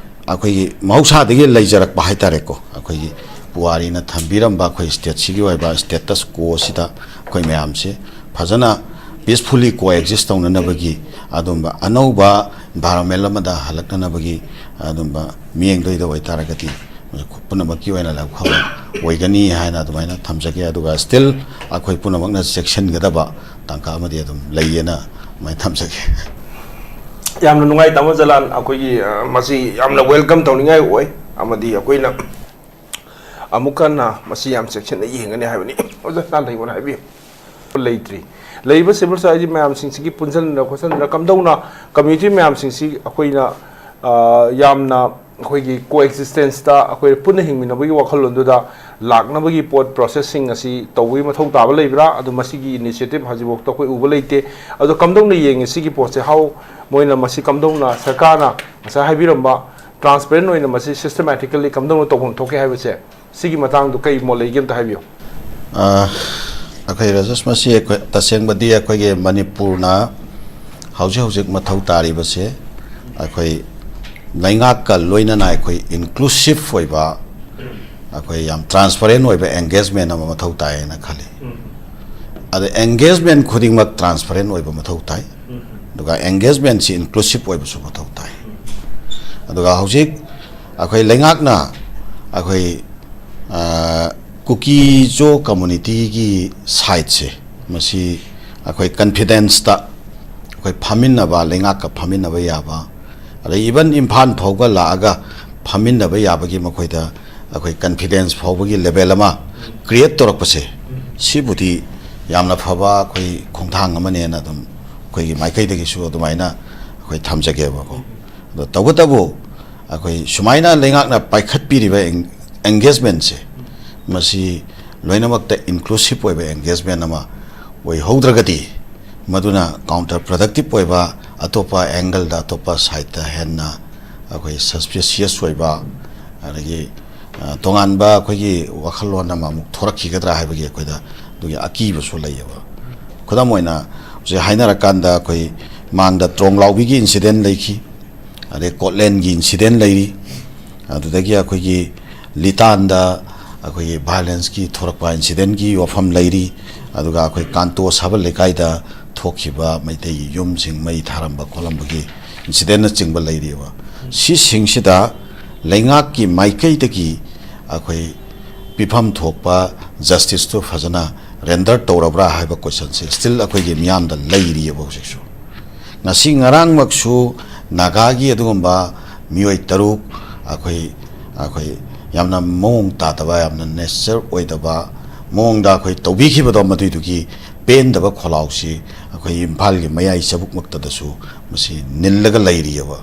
ꯑꯩꯈꯣꯏꯒꯤ ꯃꯍꯧꯁꯥꯗꯒꯤ ꯂꯩꯖꯔꯛꯄ ꯍꯥꯏꯇꯥꯔꯦꯀꯣ, ꯑꯩꯈꯣꯏꯒꯤ ꯄꯨꯋꯥꯔꯤꯅ ꯊꯝꯕꯤꯔꯝꯕ ꯑꯩꯈꯣꯏ ꯁ꯭ꯇꯦꯠꯁꯤꯒꯤ ꯑꯣꯏꯕ ꯁ꯭ꯇꯦꯇꯁ ꯀꯣꯁꯤꯗ ꯑꯩꯈꯣꯏ ꯃꯌꯥꯝꯁꯦ ꯐꯖꯅ ꯄꯤꯁꯐꯨꯜꯂꯤ ꯀꯣꯑꯦꯛꯖꯤꯁ ꯇꯧꯅꯅꯕꯒꯤ, ꯑꯗꯨꯝꯕ ꯑꯅꯧꯕ ꯏꯟꯚꯥꯏꯔꯣꯟꯃꯦꯟ ꯑꯃꯗ ꯍꯜꯂꯛꯅꯅꯕꯒꯤ ꯑꯗꯨꯝꯕ ꯃꯤꯠꯌꯦꯡꯗꯣꯏꯗ ꯑꯣꯏꯇꯥꯔꯒꯗꯤ ꯄꯨꯝꯅꯃꯛꯀꯤ ꯑꯣꯏꯅ ꯂꯥꯏꯕꯛ ꯐꯕ ꯑꯣꯏꯒꯅꯤ ꯍꯥꯏꯅ ꯑꯗꯨꯃꯥꯏꯅ ꯊꯝꯖꯒꯦ꯫ ꯑꯗꯨꯒ ꯁ꯭ꯇꯤꯜ ꯑꯩꯈꯣꯏ ꯄꯨꯝꯅꯃꯛꯅ ꯆꯦꯛꯁꯤꯟꯒꯗꯕ ꯇꯥꯡꯀꯛ ꯑꯃꯗꯤ ꯑꯗꯨꯝ ꯂꯩꯌꯦꯅ ꯑꯗꯨꯃꯥꯏꯅ ꯊꯝꯖꯒꯦ꯫ ꯌꯥꯝꯅ ꯅꯨꯡꯉꯥꯏ, ꯇꯥꯃꯣ ꯖꯂꯥꯟ꯫ ꯑꯩꯈꯣꯏꯒꯤ, ꯑ, ꯃꯁꯤ ꯌꯥꯝꯅ ꯋꯦꯜꯀꯝ ꯇꯧꯅꯤꯡꯉꯥꯏ ꯑꯣꯏ, ꯑꯃꯗꯤ ꯑꯩꯈꯣꯏꯅ ꯑꯃꯨꯛ ꯍꯟꯅ ꯃꯁꯤ ꯌꯥꯝ ꯆꯦꯛꯁꯤꯟꯅ ꯌꯦꯡꯒꯅꯤ ꯍꯥꯏꯕꯅꯤ꯫ ꯑꯣꯖꯥ ꯂꯥꯟꯊꯩꯉꯣꯟ ꯍꯥꯏꯕꯤꯌꯨ꯫ ꯂꯩꯇ꯭ꯔꯤ꯫ ꯂꯩꯔꯤꯕ ꯁꯤꯚꯤꯜ ꯁꯣꯁꯥꯏꯇꯤ ꯃꯌꯥꯝꯁꯤꯡꯁꯤꯒꯤ ꯄꯨꯟꯁꯤꯟꯅ ꯈꯣꯠꯆꯟꯗꯅ ꯀꯝꯗꯧꯅ ꯀꯝꯃ꯭ꯌꯨꯅꯤꯇꯤ ꯃꯌꯥꯝꯁꯤꯡꯁꯤ ꯑꯩꯈꯣꯏꯅ, ꯑ, ꯌꯥꯝꯅ ꯑꯩꯈꯣꯏꯒꯤ ꯀꯣꯑꯦꯛꯖꯤꯁꯇꯦꯟꯁꯇ ꯑꯩꯈꯣꯏ ꯄꯨꯟꯅ ꯍꯤꯡꯃꯤꯟꯅꯕꯒꯤ ꯋꯥꯈꯜꯂꯣꯟꯗꯨꯗ ꯂꯥꯛꯅꯕꯒꯤ ꯄꯣꯠ ꯄ꯭ꯔꯣꯁꯦꯁꯁꯤꯡ ꯑꯁꯤ ꯇꯧꯕꯒꯤ ꯃꯊꯧ ꯇꯥꯕ ꯂꯩꯕ꯭ꯔꯥ? ꯑꯗꯨ ꯃꯁꯤꯒꯤ ꯏꯅꯤꯁꯤꯌꯦꯇꯤꯚ ꯍꯧꯖꯤꯛꯐꯥꯎꯗ ꯑꯩꯈꯣꯏ ꯎꯕ ꯂꯩꯇꯦ꯫ ꯑꯗꯣ ꯀꯝꯗꯧꯅ ꯌꯦꯡꯉꯤ ꯁꯤꯒꯤ ꯄꯣꯠꯁꯦ? How, ꯃꯣꯏꯅ ꯃꯁꯤ ꯀꯝꯗꯧꯅ, ꯁꯔꯀꯥꯔꯅ ꯉꯁꯥꯏ ꯍꯥꯏꯕꯤꯔꯝꯕ ꯇ꯭ꯔꯥꯟꯁꯄꯦꯔꯦꯟ ꯑꯣꯏꯅ ꯃꯁꯤ ꯁꯤꯁꯇꯦꯃꯦꯇꯤꯀꯦꯜꯂꯤ ꯀꯝꯗꯧꯅ ꯇꯧꯐꯝ ꯊꯣꯛꯀꯦ ꯍꯥꯏꯕꯁꯦ ꯁꯤꯒꯤ ꯃꯇꯥꯡꯗꯣ ꯀꯩ ꯃꯣꯠ ꯂꯩꯒꯦ ꯑꯝꯇ ꯍꯥꯏꯕꯤꯌꯨ꯫ ꯑꯩꯈꯣꯏ ꯔꯥꯖꯦꯁ, ꯃꯁꯤ ꯑꯩꯈꯣꯏ ꯇꯁꯦꯡꯕꯗꯤ ꯑꯩꯈꯣꯏꯒꯤ ꯃꯅꯤꯄꯨꯔꯅ ꯍꯧꯖꯤꯛ ꯍꯧꯖꯤꯛ ꯃꯊꯧ ꯇꯥꯔꯤꯕꯁꯦ, ꯑꯩꯈꯣꯏ ꯂꯩꯉꯥꯛꯀ ꯂꯣꯏꯅꯅ ꯑꯩꯈꯣꯏ ꯏꯟꯀ꯭ꯂꯨꯁꯤꯞ ꯑꯣꯏꯕ, ꯑꯩꯈꯣꯏ ꯌꯥꯝ ꯇ꯭ꯔꯥꯟꯁꯄꯔꯦꯟ ꯑꯣꯏꯕ ꯑꯦꯡꯒꯦꯖꯃꯦꯟ ꯑꯃ ꯃꯊꯧ ꯇꯥꯏ ꯍꯥꯏꯅ ꯈꯜꯂꯤ꯫ ꯑꯗ ꯑꯦꯡꯒꯦꯖꯃꯦꯟ ꯈꯨꯗꯤꯡꯃꯛ ꯇ꯭ꯔꯥꯟꯁꯄꯔꯦꯟ ꯑꯣꯏꯕ ꯃꯊꯧ ꯇꯥꯏ꯫ ꯑꯗꯨꯒ ꯑꯦꯡꯒꯦꯖꯃꯦꯟꯁꯤ ꯏꯟꯀ꯭ꯂꯨꯁꯤꯞ ꯑꯣꯏꯕꯁꯨ ꯃꯊꯧ ꯇꯥꯏ꯫ ꯑꯗꯨꯒ ꯍꯧꯖꯤꯛ ꯑꯩꯈꯣꯏ ꯂꯩꯉꯥꯛꯅ ꯑꯩꯈꯣꯏ ꯀꯨꯀꯤ ꯖꯣ ꯀꯝꯃꯨꯅꯤꯇꯤꯒꯤ ꯁꯥꯏꯠꯁꯦ, ꯃꯁꯤ ꯑꯩꯈꯣꯏ ꯀꯟꯐꯤꯗꯦꯟꯁꯇ ꯑꯩꯈꯣꯏ ꯐꯝꯃꯤꯟꯅꯕ, ꯂꯩꯉꯥꯛꯀ ꯐꯝꯃꯤꯟꯅꯕ ꯌꯥꯕ, ꯑꯗꯩ ꯏꯚꯟ ꯏꯝꯐꯥꯜ ꯐꯥꯎꯕ ꯂꯥꯛꯑꯒ ꯐꯝꯃꯤꯟꯅꯕ ꯌꯥꯕꯒꯤ ꯃꯈꯣꯏꯗ ꯑꯩꯈꯣꯏ ꯀꯟꯐꯤꯗꯦꯟꯁ ꯐꯥꯎꯕꯒꯤ ꯂꯦꯚꯦꯜ ꯑꯃ ꯀ꯭ꯔꯤꯌꯦꯠ ꯇꯧꯔꯛꯄꯁꯦ, ꯁꯤꯕꯨꯗꯤ ꯌꯥꯝꯅ ꯐꯕ ꯑꯩꯈꯣꯏ ꯈꯣꯡꯊꯥꯡ ꯑꯃꯅꯦꯅ ꯑꯗꯨꯝ ꯑꯩꯈꯣꯏꯒꯤ ꯃꯥꯏꯀꯩꯗꯒꯤꯁꯨ ꯑꯗꯨꯃꯥꯏꯅ ꯑꯩꯈꯣꯏ ꯊꯝꯖꯒꯦꯕꯀꯣ꯫ ꯑꯗꯣ ꯇꯧꯕꯇꯕꯨ ꯑꯩꯈꯣꯏ ꯁꯨꯃꯥꯏꯅ ꯂꯩꯉꯥꯛꯅ ꯄꯥꯏꯈꯠꯄꯤꯔꯤꯕ ꯑꯦꯡꯒꯦꯖꯃꯦꯟꯁꯦ, ꯃꯁꯤ ꯂꯣꯏꯅꯃꯛꯇ ꯏꯟꯀ꯭ꯂꯨꯁꯤꯞ ꯑꯣꯏꯕ ꯑꯦꯡꯒꯦꯖꯃꯦꯟ ꯑꯃ ꯑꯣꯏꯍꯧꯗ꯭ꯔꯒꯗꯤ, ꯃꯗꯨꯅ ꯀꯥꯎꯟꯇꯔ ꯄ꯭ꯔꯗꯛꯇꯤꯞ ꯑꯣꯏꯕ, ꯑꯇꯣꯞꯄ ꯑꯦꯡꯒꯜꯗ, ꯑꯇꯣꯞꯄ ꯁꯥꯏꯠꯇ ꯍꯦꯟꯅ ꯑꯩꯈꯣꯏ ꯁꯁꯄꯤꯁꯤꯌꯁ ꯑꯣꯏꯕ, ꯑꯗꯒꯤ ꯇꯣꯉꯥꯟꯕ ꯑꯩꯈꯣꯏꯒꯤ ꯋꯥꯈꯜꯂꯣꯟ ꯑꯃ ꯑꯃꯨꯛ ꯊꯣꯔꯛꯈꯤꯒꯗ꯭ꯔꯥ ꯍꯥꯏꯕꯒꯤ ꯑꯩꯈꯣꯏꯗ ꯑꯗꯨꯒꯤ ꯑꯀꯤꯕꯁꯨ ꯂꯩꯌꯦꯕ꯫ ꯈꯨꯗꯝ ꯑꯣꯏꯅ ꯍꯧꯖꯤꯛ ꯍꯥꯏꯅꯔꯀꯥꯟꯗ ꯑꯩꯈꯣꯏ ꯃꯥꯡꯗ ꯇ꯭ꯔꯣꯡꯂꯥꯎꯕꯤꯒꯤ ꯏꯟꯁꯤꯗꯦꯟ ꯂꯩꯈꯤ, ꯑꯗꯩ ꯀꯣꯠꯂꯦꯟꯒꯤ ꯏꯟꯁꯤꯗꯦꯟ ꯂꯩꯔꯤ, ꯑꯗꯨꯗꯒꯤ ꯑꯩꯈꯣꯏꯒꯤ ꯂꯤꯇꯥꯟꯗ ꯑꯩꯈꯣꯏꯒꯤ ꯚꯥꯏꯂꯦꯟꯁꯀꯤ ꯊꯣꯔꯛꯄ ꯏꯟꯁꯤꯗꯦꯟꯒꯤ ꯋꯥꯐꯝ ꯂꯩꯔꯤ, ꯑꯗꯨꯒ ꯑꯩꯈꯣꯏ ꯀꯥꯟꯇꯣ ꯁꯥꯕꯜ ꯂꯩꯀꯥꯏꯗ ꯊꯣꯛꯈꯤꯕ ꯃꯩꯇꯩꯒꯤ ꯌꯨꯝꯁꯤꯡ ꯃꯩ ꯊꯥꯔꯝꯕ ꯈꯣꯠꯂꯝꯕꯒꯤ ꯏꯟꯁꯤꯗꯦꯟꯅꯆꯤꯡꯕ ꯂꯩꯔꯤꯕ꯫ ꯁꯤꯁꯤꯡꯁꯤꯗ ꯂꯩꯉꯥꯛꯀꯤ ꯃꯥꯏꯀꯩꯗꯒꯤ ꯑꯩꯈꯣꯏ ꯄꯤꯐꯝ ꯊꯣꯛꯄ ꯖꯁꯇꯤꯁꯇꯨ ꯐꯖꯅ ꯔꯦꯟꯗꯔ ꯇꯧꯔꯕ꯭ꯔꯥ ꯍꯥꯏꯕ ꯀꯣꯏꯁꯟꯁꯦ ꯁ꯭ꯇꯤꯜ ꯑꯩꯈꯣꯏꯒꯤ ꯃꯤꯌꯥꯝꯗ ꯂꯩꯔꯤꯑꯕ ꯍꯧꯖꯤꯛꯁꯨ꯫ ꯉꯁꯤ ꯉꯔꯥꯡꯃꯛꯁꯨ ꯅꯥꯒꯥꯒꯤ ꯑꯗꯨꯒꯨꯝꯕ ꯃꯤꯑꯣꯏ ꯇꯔꯨꯛ ꯑꯩꯈꯣꯏ ꯑꯩꯈꯣꯏ ꯌꯥꯝꯅ ꯃꯑꯣꯡ ꯇꯥꯗꯕ, ꯌꯥꯝꯅ ꯅꯦꯆꯔ ꯑꯣꯏꯗꯕ ꯃꯑꯣꯡꯗ ꯑꯩꯈꯣꯏ ꯇꯧꯕꯤꯈꯤꯕꯗꯣ, ꯃꯗꯨꯏꯗꯨꯒꯤ ꯄꯦꯟꯗꯕ ꯈꯣꯜꯂꯥꯎꯁꯤ ꯑꯩꯈꯣꯏ ꯏꯝꯐꯥꯜꯒꯤ ꯃꯌꯥꯏ ꯆꯕꯨꯛꯃꯛꯇꯗꯁꯨ ꯃꯁꯤ ꯅꯤꯜꯂꯒ ꯂꯩꯔꯤꯑꯕ꯫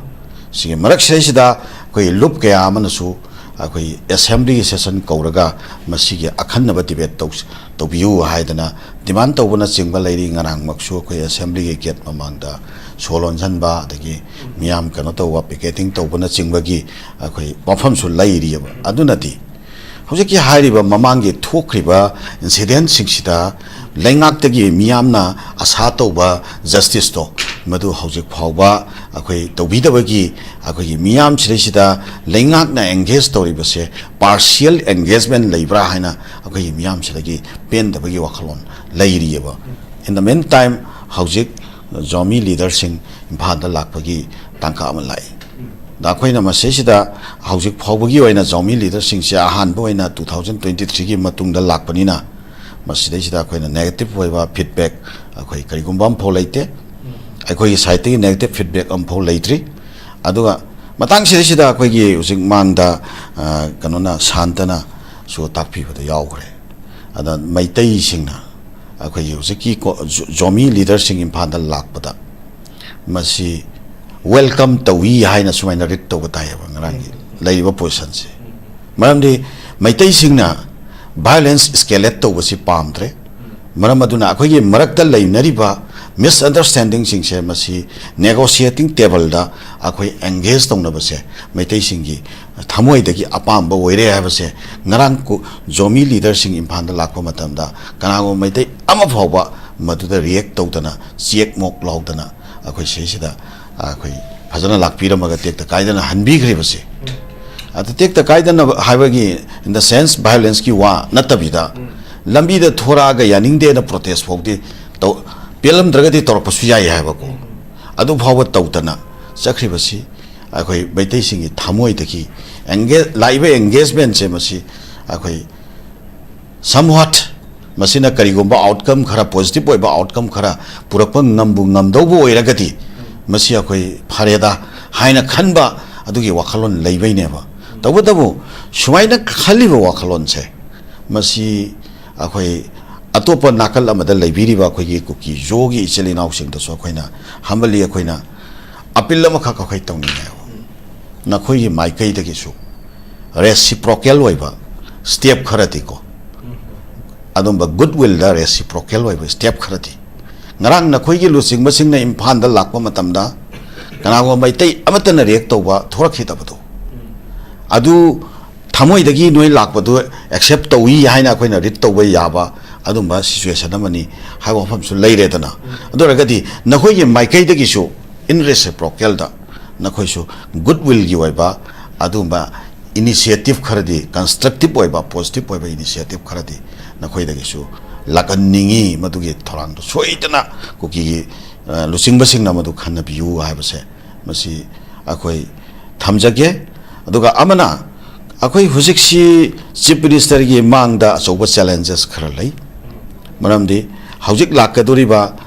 ꯁꯤꯒꯤ ꯃꯔꯛꯁꯤꯗꯩꯁꯤꯗ ꯑꯩꯈꯣꯏ ꯂꯨꯞ ꯀꯌꯥ ꯑꯃꯅꯁꯨ ꯑꯩꯈꯣꯏ ꯑꯦꯁꯦꯝꯕ꯭ꯂꯤꯒꯤ ꯁꯦꯁꯟ ꯀꯧꯔꯒ ꯃꯁꯤꯒꯤ ꯑꯈꯟꯅꯕ ꯗꯤꯕꯦꯠ ꯇꯧ-, ꯇꯧꯕꯤꯌꯨ ꯍꯥꯏꯗꯅ ꯗꯤꯃꯥꯟ ꯇꯧꯕꯅꯆꯤꯡꯕ ꯂꯩꯔꯤ꯫ ꯉꯔꯥꯡꯃꯛꯁꯨ ꯑꯩꯈꯣꯏ ꯑꯦꯁꯦꯝꯕ꯭ꯂꯤꯒꯤ ꯒꯦꯠ ꯃꯃꯥꯡꯗ ꯁꯣ ꯂꯣꯟꯁꯤꯟꯕ, ꯑꯗꯒꯤ ꯃꯤꯌꯥꯝ ꯀꯩꯅꯣ ꯇꯧꯕ, ꯄꯤꯀꯦꯇꯤꯡ ꯇꯧꯕꯅꯆꯤꯡꯕꯒꯤ ꯑꯩꯈꯣꯏ ꯋꯥꯐꯝꯁꯨ ꯂꯩꯔꯤꯑꯕ꯫ ꯑꯗꯨꯅꯗꯤ ꯍꯧꯖꯤꯛꯀꯤ ꯍꯥꯏꯔꯤꯕ ꯃꯃꯥꯡꯒꯤ ꯊꯣꯛꯈ꯭ꯔꯤꯕ ꯏꯟꯁꯤꯗꯦꯟꯁꯤꯡꯁꯤꯗ ꯂꯩꯉꯥꯛꯇꯒꯤ ꯃꯤꯌꯥꯝꯅ ꯑꯁꯥ ꯇꯧꯕ ꯖꯁꯇꯤꯁꯇꯣ, ꯃꯗꯨ ꯍꯧꯖꯤꯛ ꯐꯥꯎꯕ ꯑꯩꯈꯣꯏ ꯇꯧꯕꯤꯗꯕꯒꯤ, ꯑꯩꯈꯣꯏꯒꯤ ꯃꯤꯌꯥꯝꯁꯤꯗꯩꯁꯤꯗ ꯂꯩꯉꯥꯛꯅ ꯑꯦꯡꯒꯦꯖ ꯇꯧꯔꯤꯕꯁꯦ ꯄꯥꯔꯁꯤꯌꯦꯜ ꯑꯦꯡꯒꯦꯖꯃꯦꯟ ꯂꯩꯕ꯭ꯔꯥ ꯍꯥꯏꯅ ꯑꯩꯈꯣꯏꯒꯤ ꯃꯤꯌꯥꯝꯁꯤꯗꯒꯤ ꯄꯦꯟꯗꯕꯒꯤ ꯋꯥꯈꯜꯂꯣꯟ ꯂꯩꯔꯤꯑꯕ꯫ In the meantime, ꯍꯧꯖꯤꯛ ꯖꯣꯃꯤ ꯂꯤꯗꯔꯁꯤꯡ ꯏꯝꯐꯥꯜꯗ ꯂꯥꯛꯄꯒꯤ ꯇꯥꯡꯀꯛ ꯑꯃ ꯂꯥꯛꯏ꯫ ꯑꯗ ꯑꯩꯈꯣꯏꯅ ꯃꯁꯤꯁꯤꯗ ꯍꯧꯖꯤꯛ ꯐꯥꯎꯕꯒꯤ ꯑꯣꯏꯅ ꯖꯣꯃꯤ ꯂꯤꯗꯔꯁꯤꯡꯁꯦ ꯑꯍꯥꯟꯕ ꯑꯣꯏꯅ two thousand twenty threeꯒꯤ ꯃꯇꯨꯡꯗ ꯂꯥꯛꯄꯅꯤꯅ, ꯃꯁꯤꯗꯩꯁꯤꯗ ꯑꯩꯈꯣꯏꯅ ꯅꯦꯒꯦꯇꯤꯞ ꯑꯣꯏꯕ ꯐꯤꯗꯕꯦꯛ ꯑꯩꯈꯣꯏ ꯀꯔꯤꯒꯨꯝꯕ ꯑꯃꯐꯥꯎ ꯂꯩꯇꯦ꯫ ꯑꯩꯈꯣꯏꯒꯤ ꯁꯥꯏꯠꯇꯒꯤ ꯅꯦꯒꯦꯇꯤꯞ ꯐꯤꯗꯕꯦꯛ ꯑꯃꯐꯥꯎ ꯂꯩꯇ꯭ꯔꯤ꯫ ꯑꯗꯨꯒ ꯃꯇꯥꯡꯁꯤꯗꯩꯁꯤꯗ ꯑꯩꯈꯣꯏꯒꯤ ꯍꯧꯖꯤꯛ ꯃꯥꯡꯗ, ꯑ, ꯀꯩꯅꯣꯅ, ꯁꯥꯟꯇꯅꯁꯨ ꯇꯥꯛꯄꯤꯕꯗ ꯌꯥꯎꯈ꯭ꯔꯦ꯫ ꯑꯗ ꯃꯩꯇꯩꯁꯤꯡꯅ ꯑꯩꯈꯣꯏꯒꯤ ꯍꯧꯖꯤꯛꯀꯤ ꯀꯣ-, ꯖꯣ-, ꯖꯣꯃꯤ ꯂꯤꯗꯔꯁꯤꯡ ꯏꯝꯐꯥꯜꯗ ꯂꯥꯛꯄꯗ ꯃꯁꯤ ꯋꯦꯜꯀꯝ ꯇꯧꯏ ꯍꯥꯏꯅ ꯁꯨꯃꯥꯏꯅ ꯔꯤꯠ ꯇꯧꯕ ꯇꯥꯏꯌꯦꯕ ꯉꯔꯥꯡꯒꯤ ꯂꯩꯔꯤꯕ ꯄꯣꯖꯤꯁꯟꯁꯦ꯫ ꯃꯔꯝꯗꯤ ꯃꯩꯇꯩꯁꯤꯡꯅ ꯚꯥꯏꯑꯣꯂꯦꯟꯁ ꯏꯁꯀꯦꯂꯦꯠ ꯇꯧꯕꯁꯤ ꯄꯥꯝꯗ꯭ꯔꯦ꯫ ꯃꯔꯝ ꯑꯗꯨꯅ ꯑꯩꯈꯣꯏꯒꯤ ꯃꯔꯛꯇ ꯂꯩꯅꯔꯤꯕ ꯃꯤꯁꯑꯟꯗꯔꯁ꯭ꯇꯦꯟꯗꯤꯡꯁꯤꯡꯁꯦ ꯃꯁꯤ ꯅꯦꯒꯣꯁꯤꯌꯦꯇꯤꯡ ꯇꯦꯕꯜꯗ ꯑꯩꯈꯣꯏ ꯑꯦꯡꯒꯦꯖ ꯇꯧꯅꯕꯁꯦ ꯃꯩꯇꯩꯁꯤꯡꯒꯤ ꯊꯃꯣꯏꯗꯒꯤ ꯑꯄꯥꯝꯕ ꯑꯣꯏꯔꯦ ꯍꯥꯏꯕꯁꯦ ꯉꯔꯥꯡ ꯀꯨ-, ꯖꯣꯃꯤ ꯂꯤꯗꯔꯁꯤꯡ ꯏꯝꯐꯥꯜꯗ ꯂꯥꯛꯄ ꯃꯇꯝꯗ ꯀꯅꯥꯒꯨꯝꯕ ꯃꯩꯇꯩ ꯑꯃ ꯐꯥꯎꯕ ꯃꯗꯨꯗ ꯔꯤꯌꯦꯛ ꯇꯧꯗꯅ, ꯆꯦꯛ ꯃꯣꯛ ꯂꯥꯎꯗꯅ ꯑꯩꯈꯣꯏ ꯁꯤꯁꯤꯗ ꯑꯩꯈꯣꯏ ꯐꯖꯅ ꯂꯥꯛꯄꯤꯔꯝꯃꯒ ꯇꯦꯛꯇ ꯀꯥꯏꯗꯅ ꯍꯟꯕꯤꯈ꯭ꯔꯤꯕꯁꯦ꯫ ꯑꯗꯨ ꯇꯦꯛꯇ ꯀꯥꯏꯗꯅ ꯍꯥꯏꯕꯒꯤ, in the sense, ꯚꯥꯏꯑꯣꯂꯦꯟꯁꯀꯤ ꯋꯥ ꯅꯠꯇꯕꯤꯗ, ꯂꯝꯕꯤꯗ ꯊꯣꯔꯛꯑꯒ ꯌꯥꯅꯤꯡꯗꯦꯅ ꯄ꯭ꯔꯣꯇꯦꯁ ꯐꯥꯎꯗꯤ ꯇꯧ-, ꯄꯦꯜꯂꯝꯗ꯭ꯔꯒꯗꯤ ꯇꯧꯔꯛꯄꯁꯨ ꯌꯥꯏ ꯍꯥꯏꯕꯀꯣ꯫ ꯑꯗꯨ ꯐꯥꯎꯕ ꯇꯧꯗꯅ ꯆꯠꯈ꯭ꯔꯤꯕꯁꯤ ꯑꯩꯈꯣꯏ ꯃꯩꯇꯩꯁꯤꯡꯒꯤ ꯊꯃꯣꯏꯗꯒꯤ ꯑꯦꯡꯒꯦ-, ꯂꯥꯛꯏꯕ ꯑꯦꯡꯒꯦꯖꯃꯦꯟꯁꯦ ꯃꯁꯤ ꯑꯩꯈꯣꯏ somewhat ꯃꯁꯤꯅ ꯀꯔꯤꯒꯨꯝꯕ ꯑꯥꯎꯠꯀꯝ ꯈꯔ, ꯄꯣꯖꯤꯇꯤꯚ ꯑꯣꯏꯕ ꯑꯥꯎꯠꯀꯝ ꯈꯔ ꯄꯨꯔꯛꯄ ꯉꯝꯕꯨ ꯉꯝꯗꯧꯕ ꯑꯣꯏꯔꯒꯗꯤ ꯃꯁꯤ ꯑꯩꯈꯣꯏ ꯐꯔꯦꯗ ꯍꯥꯏꯅ ꯈꯟꯕ ꯑꯗꯨꯒꯤ ꯋꯥꯈꯜꯂꯣꯟ ꯂꯩꯕꯩꯅꯦꯕ꯫ ꯇꯧꯕꯇꯕꯨ ꯁꯨꯃꯥꯏꯅ ꯈꯜꯂꯤꯕ ꯋꯥꯈꯜꯂꯣꯟꯁꯦ ꯃꯁꯤ ꯑꯩꯈꯣꯏ ꯑꯇꯣꯞꯄ ꯅꯥꯀꯜ ꯑꯃꯗ ꯂꯩꯕꯤꯔꯤꯕ ꯑꯩꯈꯣꯏꯒꯤ ꯀꯨꯀꯤ ꯖꯣꯒꯤ ꯏꯆꯤꯜ ꯏꯅꯥꯎꯁꯤꯡꯗꯁꯨ ꯑꯩꯈꯣꯏꯅ humbly ꯑꯩꯈꯣꯏꯅ ꯑꯄꯤꯜ ꯑꯃꯈꯛ ꯑꯩꯈꯣꯏ ꯇꯧꯅꯤꯡꯉꯦꯕ꯫ ꯅꯈꯣꯏꯒꯤ ꯃꯥꯏꯀꯩꯗꯒꯤꯁꯨ ꯔꯦꯁꯤꯄ꯭ꯔꯣꯀꯦꯜ ꯑꯣꯏꯕ ꯁ꯭ꯇꯦꯞ ꯈꯔꯗꯤꯀꯣ, ꯑꯗꯨꯝꯕ ꯒꯨꯗ ꯋꯤꯜꯗ ꯔꯦꯁꯤꯄ꯭ꯔꯣꯀꯦꯜ ꯑꯣꯏꯕ ꯁ꯭ꯇꯦꯞ ꯈꯔꯗꯤ, ꯉꯔꯥꯡ ꯅꯈꯣꯏꯒꯤ ꯂꯨꯆꯤꯡꯕꯁꯤꯡꯅ ꯏꯝꯐꯥꯜꯗ ꯂꯥꯛꯄ ꯃꯇꯝꯗ ꯀꯅꯥꯒꯨꯝꯕ ꯃꯩꯇꯩ ꯑꯃꯠꯇꯅ ꯔꯤꯌꯦꯛ ꯇꯧꯕ ꯊꯣꯔꯛꯈꯤꯗꯕꯗꯣ, ꯑꯗꯨ ꯊꯃꯣꯏꯗꯒꯤ ꯅꯣꯏ ꯂꯥꯛꯄꯗꯨ ꯑꯦꯛꯁꯦꯞ ꯇꯧꯏ ꯍꯥꯏꯅ ꯑꯩꯈꯣꯏꯅ ꯔꯤꯠ ꯇꯧꯕ ꯌꯥꯕ ꯑꯗꯨꯝꯕ ꯁꯤꯆꯨꯋꯦꯁꯟ ꯑꯃꯅꯤ ꯍꯥꯏꯕ ꯋꯥꯐꯝꯁꯨ ꯂꯩꯔꯦꯗꯅ꯫ ꯑꯗꯨ ꯑꯣꯏꯔꯒꯗꯤ ꯅꯈꯣꯏꯒꯤ ꯃꯥꯏꯀꯩꯗꯒꯤꯁꯨ ꯏꯟ ꯔꯦꯁꯤꯄ꯭ꯔꯣꯀꯦꯜꯗ ꯅꯈꯣꯏꯁꯨ ꯒꯨꯗ ꯋꯤꯜꯒꯤ ꯑꯣꯏꯕ ꯑꯗꯨꯒꯨꯝꯕ ꯏꯅꯤꯁꯤꯌꯦꯇꯤꯞ ꯈꯔꯗꯤ, ꯀꯟꯁꯇ꯭ꯔꯛꯇꯤꯞ ꯑꯣꯏꯕ, ꯄꯣꯖꯤꯇꯤꯞ ꯑꯣꯏꯕ ꯏꯅꯤꯁꯤꯌꯦꯇꯤꯞ ꯈꯔꯗꯤ ꯅꯈꯣꯏꯗꯒꯤꯁꯨ ꯂꯥꯛꯍꯟꯅꯤꯡꯉꯤ꯫ ꯃꯗꯨꯒꯤ ꯊꯧꯔꯥꯡꯗꯣ ꯁꯣꯏꯗꯅ ꯀꯨꯀꯤꯒꯤ, ꯑ, ꯂꯨꯆꯤꯡꯕꯁꯤꯡꯅ ꯃꯗꯨ ꯈꯟꯅꯕꯤꯌꯨ ꯍꯥꯏꯕꯁꯦ ꯃꯁꯤ ꯑꯩꯈꯣꯏ ꯊꯝꯖꯒꯦ꯫ ꯑꯗꯨꯒ ꯑꯃꯅ, ꯑꯩꯈꯣꯏ ꯍꯧꯖꯤꯛꯁꯤ ꯆꯤꯐ ꯃꯤꯅꯤꯁꯇꯔꯒꯤ ꯃꯥꯡꯗ ꯑꯆꯧꯕ ꯆꯦꯂꯦꯟꯖꯦꯁ ꯈꯔ ꯂꯩ꯫ ꯃꯔꯝꯗꯤ ꯍꯧꯖꯤꯛ ꯂꯥꯛꯀꯗꯧꯔꯤꯕ,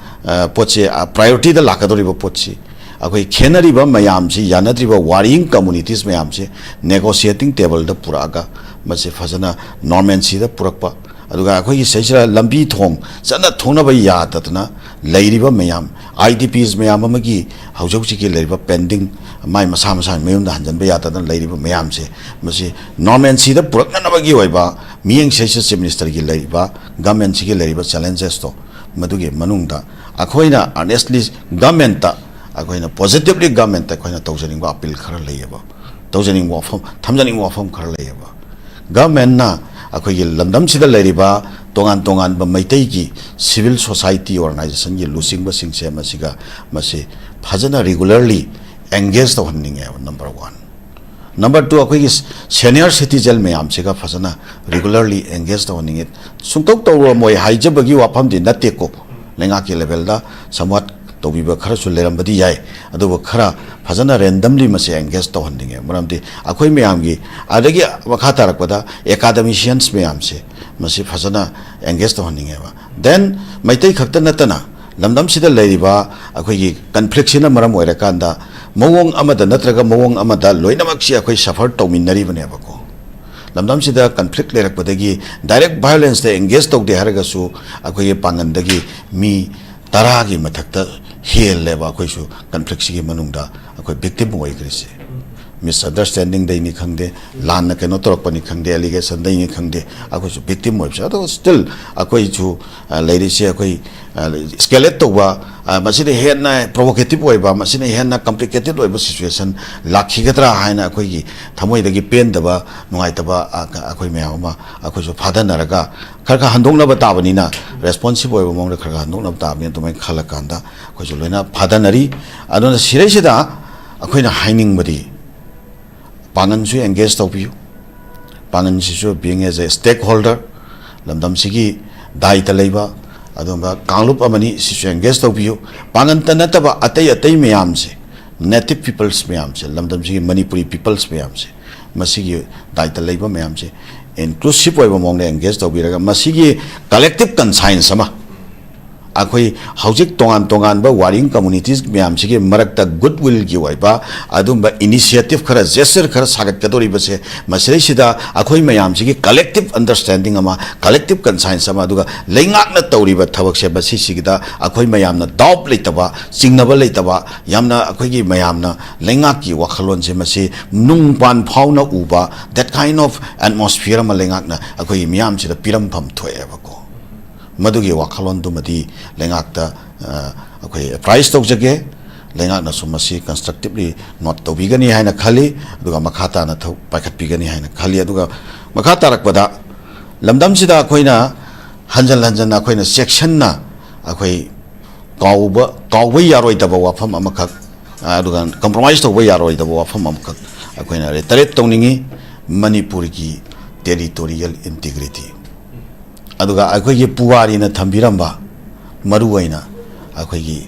ꯑ, ꯄꯣꯠꯁꯤ, ꯑ, ꯄ꯭ꯔꯥꯏꯌꯣꯔꯤꯇꯤꯗ ꯂꯥꯛꯀꯗꯧꯔꯤꯕ ꯄꯣꯠꯁꯤ ꯑꯩꯈꯣꯏ ꯈꯦꯠꯅꯔꯤꯕ ꯃꯌꯥꯝꯁꯤ, ꯌꯥꯅꯗ꯭ꯔꯤꯕ ꯋꯥꯔꯤꯡ ꯀꯝꯃꯨꯅꯤꯇꯤꯁ ꯃꯌꯥꯝꯁꯤ ꯅꯦꯒꯣꯁꯤꯌꯦꯇꯤꯡ ꯇꯦꯕꯜꯗ ꯄꯨꯔꯛꯑꯒ ꯃꯁꯤ ꯐꯖꯅ ꯅꯣꯔꯃꯦꯟꯁꯤꯗ ꯄꯨꯔꯛꯄ, ꯑꯗꯨꯒ ꯑꯩꯈꯣꯏꯒꯤ ꯁꯤꯗꯩꯁꯤꯗ ꯂꯝꯕꯤ ꯊꯣꯡ ꯆꯠꯅ ꯊꯣꯛꯅꯕ ꯌꯥꯗꯗꯅ ꯂꯩꯔꯤꯕ ꯃꯌꯥꯝ, ꯑꯥꯏ ꯗꯤ ꯄꯤꯁ ꯃꯌꯥꯝ ꯑꯃꯒꯤ ꯍꯧꯖꯤꯛ ꯍꯧꯖꯤꯛꯀꯤ ꯂꯩꯔꯤꯕ ꯄꯦꯟꯗꯤꯡ, ꯃꯥꯏ ꯃꯁꯥ ꯃꯁꯥꯒꯤ ꯃꯌꯨꯝꯗ ꯍꯟꯖꯤꯟꯕ ꯌꯥꯗꯗꯅ ꯂꯩꯔꯤꯕ ꯃꯌꯥꯝꯁꯦ, ꯃꯁꯤ ꯅꯣꯔꯃꯦꯟꯁꯤꯗ ꯄꯨꯔꯛꯅꯅꯕꯒꯤ ꯑꯣꯏꯕ ꯃꯤꯠꯌꯦꯡ ꯁꯤꯗꯩꯁꯤꯗ ꯆꯤꯐ ꯃꯤꯅꯤꯁꯇꯔꯒꯤ ꯂꯩꯔꯤꯕ, ꯒꯃꯦꯟꯁꯤꯒꯤ ꯂꯩꯔꯤꯕ ꯆꯦꯂꯦꯟꯖꯦꯁꯇꯣ, ꯃꯗꯨꯒꯤ ꯃꯅꯨꯡꯗ ꯑꯩꯈꯣꯏꯅ ꯑꯥꯔꯅꯦꯁꯂꯤ ꯒꯃꯦꯟꯇ ꯑꯩꯈꯣꯏꯅ ꯄꯣꯖꯤꯇꯤꯕꯂꯤ ꯒꯃꯦꯟꯇ ꯑꯩꯈꯣꯏꯅ ꯇꯧꯖꯅꯤꯡꯕ ꯑꯄꯤꯜ ꯈꯔ ꯂꯩꯌꯦꯕ, ꯇꯧꯖꯅꯤꯡꯕ ꯋꯥꯐꯝ, ꯊꯝꯖꯅꯤꯡꯕ ꯋꯥꯐꯝ ꯈꯔ ꯂꯩꯌꯦꯕ꯫ ꯒꯃꯦꯟꯅ ꯑꯩꯈꯣꯏꯒꯤ ꯂꯝꯗꯝꯁꯤꯗ ꯂꯩꯔꯤꯕ ꯇꯣꯉꯥꯟ ꯇꯣꯉꯥꯟꯕ ꯃꯩꯇꯩꯒꯤ ꯁꯤꯚꯤꯜ ꯁꯣꯁꯥꯏꯇꯤ ꯑꯣꯔꯒꯅꯥꯏꯖꯦꯁꯟꯒꯤ ꯂꯨꯆꯤꯡꯕꯁꯤꯡꯁꯦ ꯃꯁꯤꯒ, ꯃꯁꯤ ꯐꯖꯅ ꯔꯤꯒꯨꯂꯔꯂꯤ ꯑꯦꯡꯒꯦꯖ ꯇꯧꯍꯟꯅꯤꯡꯉꯦꯕ, ꯅꯝꯕꯔ ꯋꯥꯟ꯫ ꯅꯝꯕꯔ ꯇꯨ, ꯑꯩꯈꯣꯏꯒꯤ ꯁꯦꯅꯤꯌꯔ ꯁꯤꯇꯤꯖꯦꯟ ꯃꯌꯥꯝꯁꯤꯒ ꯐꯖꯅ ꯔꯤꯒꯨꯂꯔꯂꯤ ꯑꯦꯡꯒꯦꯖ ꯇꯧꯍꯟꯅꯤꯡꯉꯤ꯫ ꯁꯨꯡꯇꯧ ꯇꯧꯔꯝꯃꯣꯏ ꯍꯥꯏꯖꯕꯒꯤ ꯋꯥꯐꯝꯗꯤ ꯅꯠꯇꯦꯀꯣ, ꯂꯩꯉꯥꯛꯀꯤ ꯂꯦꯚꯦꯜꯗ ꯁꯝꯋꯥꯠ ꯇꯧꯕꯤꯕ ꯈꯔꯁꯨ ꯂꯩꯔꯝꯕꯗꯤ ꯌꯥꯏ, ꯑꯗꯨꯕꯨ ꯈꯔ ꯐꯖꯅ ꯔꯦꯟꯗꯝꯂꯤ ꯃꯁꯤ ꯑꯦꯡꯒꯦꯖ ꯇꯧꯍꯟꯅꯤꯡꯉꯦ꯫ ꯃꯔꯝꯗꯤ ꯑꯩꯈꯣꯏ ꯃꯌꯥꯝꯒꯤ, ꯑꯗꯒꯤ ꯃꯈꯥ ꯇꯥꯔꯛꯄꯗ ꯑꯦꯀꯥꯗꯃꯤꯁꯤꯌꯟꯁ ꯃꯌꯥꯝꯁꯦ ꯃꯁꯤ ꯐꯖꯅ ꯑꯦꯡꯒꯦꯖ ꯇꯧꯍꯟꯅꯤꯡꯉꯦꯕ꯫ ꯗꯦꯟ ꯃꯩꯇꯩ ꯈꯛꯇ ꯅꯠꯇꯅ ꯂꯝꯗꯝꯁꯤꯗ ꯂꯩꯔꯤꯕ ꯑꯩꯈꯣꯏꯒꯤ ꯀꯟꯐ꯭ꯂꯤꯛꯁꯤꯅ ꯃꯔꯝ ꯑꯣꯏꯔꯀꯥꯟꯗ ꯃꯑꯣꯡ ꯑꯃꯗ ꯅꯠꯇ꯭ꯔꯒ ꯃꯑꯣꯡ ꯑꯃꯗ ꯂꯣꯏꯅꯃꯛꯁꯤ ꯑꯩꯈꯣꯏ ꯁꯐꯔ ꯇꯧꯃꯤꯟꯅꯔꯤꯕꯅꯦꯕꯀꯣ꯫ ꯂꯝꯗꯝꯁꯤꯗ ꯀꯟꯐ꯭ꯂꯤꯛ ꯂꯩꯔꯛꯄꯗꯒꯤ ꯗꯥꯏꯔꯦꯛ ꯚꯥꯏꯑꯣꯂꯦꯟꯁꯇ ꯑꯦꯡꯒꯦꯖ ꯇꯧꯗꯦ ꯍꯥꯏꯔꯒꯁꯨ ꯑꯩꯈꯣꯏꯒꯤ ꯄꯥꯡꯒꯟꯗꯒꯤ ꯃꯤ ꯇꯔꯥꯒꯤ ꯃꯊꯛꯇ ꯍꯦꯜꯂꯦꯕ ꯑꯩꯈꯣꯏꯁꯨ ꯀꯟꯐ꯭ꯂꯤꯛꯁꯤꯒꯤ ꯃꯅꯨꯡꯗ ꯑꯩꯈꯣꯏ ꯚꯤꯛꯇꯤꯝ ꯑꯣꯏꯈ꯭ꯔꯤꯁꯦ꯫ ꯃꯤꯁꯑꯟꯗꯔꯁꯇꯦꯟꯗꯤꯡꯗꯩꯅꯤ ꯈꯪꯗꯦ, ꯂꯥꯟꯅ ꯀꯩꯅꯣ ꯇꯧꯔꯛꯄꯅꯤ ꯈꯪꯗꯦ, ꯑꯦꯂꯤꯒꯦꯁꯟꯗꯩꯅꯤ ꯈꯪꯗꯦ, ꯑꯩꯈꯣꯏꯁꯨ ꯚꯤꯛꯇꯤꯝ ꯑꯣꯏꯕꯁꯦ꯫ ꯑꯗꯣ ꯁ꯭ꯇꯤꯜ ꯑꯩꯈꯣꯏꯁꯨ, ꯑ, ꯂꯩꯔꯤꯁꯦ ꯑꯩꯈꯣꯏ, ꯑ, ꯏꯁꯀꯦꯂꯦꯠ ꯇꯧꯕ ꯑ, ꯃꯁꯤꯗ ꯍꯦꯟꯅ provocative ꯑꯣꯏꯕ, ꯃꯁꯤꯅ ꯍꯦꯟꯅ complicated ꯑꯣꯏꯕ situation ꯂꯥꯛꯈꯤꯒꯗ꯭ꯔꯥ ꯍꯥꯏꯅ ꯑꯩꯈꯣꯏꯒꯤ ꯊꯃꯣꯏꯗꯒꯤ ꯄꯦꯟꯗꯕ, ꯅꯨꯡꯉꯥꯏꯇꯕ, ꯑ, ꯑꯩꯈꯣꯏ ꯃꯌꯥꯝ ꯑꯃ ꯑꯩꯈꯣꯏꯁꯨ ꯐꯥꯗꯅꯔꯒ ꯈꯔ ꯈꯔ ꯍꯟꯗꯣꯛꯅꯕ ꯇꯥꯕꯅꯤꯅ, responsive ꯑꯣꯏꯕ ꯃꯑꯣꯡꯗ ꯈꯔ ꯈꯔ ꯍꯟꯗꯣꯛꯅꯕ ꯇꯥꯕꯅꯤꯅ, ꯑꯗꯨꯃꯥꯏꯅ ꯈꯜꯂꯀꯥꯟꯗ ꯑꯩꯈꯣꯏꯁꯨ ꯂꯣꯏꯅ ꯐꯥꯗꯅꯔꯤ꯫ ꯑꯗꯨꯅ ꯁꯤꯗꯩꯁꯤꯗ ꯑꯩꯈꯣꯏꯅ ꯍꯥꯏꯅꯤꯡꯕꯗꯤ, ꯄꯥꯡꯒꯟꯁꯨ engage ꯇꯧꯕꯤꯌꯨ꯫ ꯄꯥꯡꯒꯟꯁꯤꯁꯨ being as a stakeholder, ꯂꯝꯗꯝꯁꯤꯒꯤ ꯗꯥꯏꯇ ꯂꯩꯕ ꯑꯗꯨꯒꯨꯝꯕ ꯀꯥꯡꯂꯨꯞ ꯑꯃꯅꯤ, ꯁꯤꯁꯨ engage ꯇꯧꯕꯤꯌꯨ꯫ ꯄꯥꯡꯒꯟꯇ ꯅꯠꯇꯕ ꯑꯇꯩ ꯑꯇꯩ ꯃꯌꯥꯝꯁꯦ, native peoples ꯃꯌꯥꯝꯁꯦ, ꯂꯝꯗꯝꯁꯤꯒꯤ ꯃꯅꯤꯄꯨꯔꯤ peoples ꯃꯌꯥꯝꯁꯦ, ꯃꯁꯤꯒꯤ ꯗꯥꯏꯇ ꯂꯩꯕ ꯃꯌꯥꯝꯁꯦ inclusive ꯑꯣꯏꯕ ꯃꯑꯣꯡꯗ engage ꯇꯧꯕꯤꯔꯒ, ꯃꯁꯤꯒꯤ collective conscience ꯑꯃ, ꯑꯩꯈꯣꯏ ꯍꯧꯖꯤꯛ ꯇꯣꯉꯥꯟ ꯇꯣꯉꯥꯟꯕ warring communities ꯃꯌꯥꯝꯁꯤꯒꯤ ꯃꯔꯛꯇ goodwill ꯒꯤ ꯑꯣꯏꯕ ꯑꯗꯨꯝꯕ initiative ꯈꯔ, gesture ꯈꯔ ꯁꯥꯒꯠꯀꯗꯧꯔꯤꯕꯁꯦ, ꯃꯁꯤꯗꯩꯁꯤꯗ ꯑꯩꯈꯣꯏ ꯃꯌꯥꯝꯁꯤꯒꯤ collective understanding ꯑꯃ, collective conscience ꯑꯃ, ꯑꯗꯨꯒ ꯂꯩꯉꯥꯛꯅ ꯇꯧꯔꯤꯕ ꯊꯕꯛꯁꯦ, ꯃꯁꯤꯁꯤꯒꯤꯗ ꯑꯩꯈꯣꯏ ꯃꯌꯥꯝꯅ doubt ꯂꯩꯇꯕ, ꯆꯤꯡꯅꯕ ꯂꯩꯇꯕ, ꯌꯥꯝꯅ ꯑꯩꯈꯣꯏꯒꯤ ꯃꯌꯥꯝꯅ ꯂꯩꯉꯥꯛꯀꯤ ꯋꯥꯈꯜꯂꯣꯟꯁꯦ ꯃꯁꯤ ꯅꯨꯡ ꯄꯥꯟ ꯐꯥꯎꯅ ꯎꯕ, that kind of atmosphere ꯑꯃ ꯂꯩꯉꯥꯛꯅ ꯑꯩꯈꯣꯏꯒꯤ ꯃꯤꯌꯥꯝꯁꯤꯗ ꯄꯤꯔꯝꯐꯝ ꯊꯣꯛꯑꯦꯕꯀꯣ꯫ ꯃꯗꯨꯒꯤ ꯋꯥꯈꯜꯂꯣꯟꯗꯨꯃꯗꯤ ꯂꯩꯉꯥꯛꯇ, ꯑ, ꯑꯩꯈꯣꯏ apprise ꯇꯧꯖꯒꯦ꯫ ꯂꯩꯉꯥꯛꯅꯁꯨ ꯃꯁꯤ constructively note ꯇꯧꯕꯤꯒꯅꯤ ꯍꯥꯏꯅ ꯈꯜꯂꯤ, ꯑꯗꯨꯒ ꯃꯈꯥ ꯇꯥꯅ ꯊꯧ-, ꯄꯥꯏꯈꯠꯄꯤꯒꯅꯤ ꯍꯥꯏꯅ ꯈꯜꯂꯤ꯫ ꯑꯗꯨꯒ ꯃꯈꯥ ꯇꯥꯔꯛꯄꯗ, ꯂꯝꯗꯝꯁꯤꯗ ꯑꯩꯈꯣꯏꯅ ꯍꯟꯖꯟ ꯍꯟꯖꯟꯅ ꯑꯩꯈꯣꯏꯅ ꯆꯦꯛꯁꯤꯟꯅ ꯑꯩꯈꯣꯏ ꯀꯥꯎꯕ, ꯀꯥꯎꯕ ꯌꯥꯔꯣꯏꯗꯕ ꯋꯥꯐꯝ ꯑꯃꯈꯛ, ꯑ, ꯑꯗꯨꯒ compromise ꯇꯧꯕ ꯌꯥꯔꯣꯏꯗꯕ ꯋꯥꯐꯝ ꯑꯃꯈꯛ ꯑꯩꯈꯣꯏꯅ reiterate ꯇꯧꯅꯤꯡꯉꯤ, ꯃꯅꯤꯄꯨꯔꯒꯤ territorial integrity꯫ ꯑꯗꯨꯒ ꯑꯩꯈꯣꯏꯒꯤ ꯄꯨꯋꯥꯔꯤꯅ ꯊꯝꯕꯤꯔꯝꯕ, ꯃꯔꯨꯑꯣꯏꯅ ꯑꯩꯈꯣꯏꯒꯤ,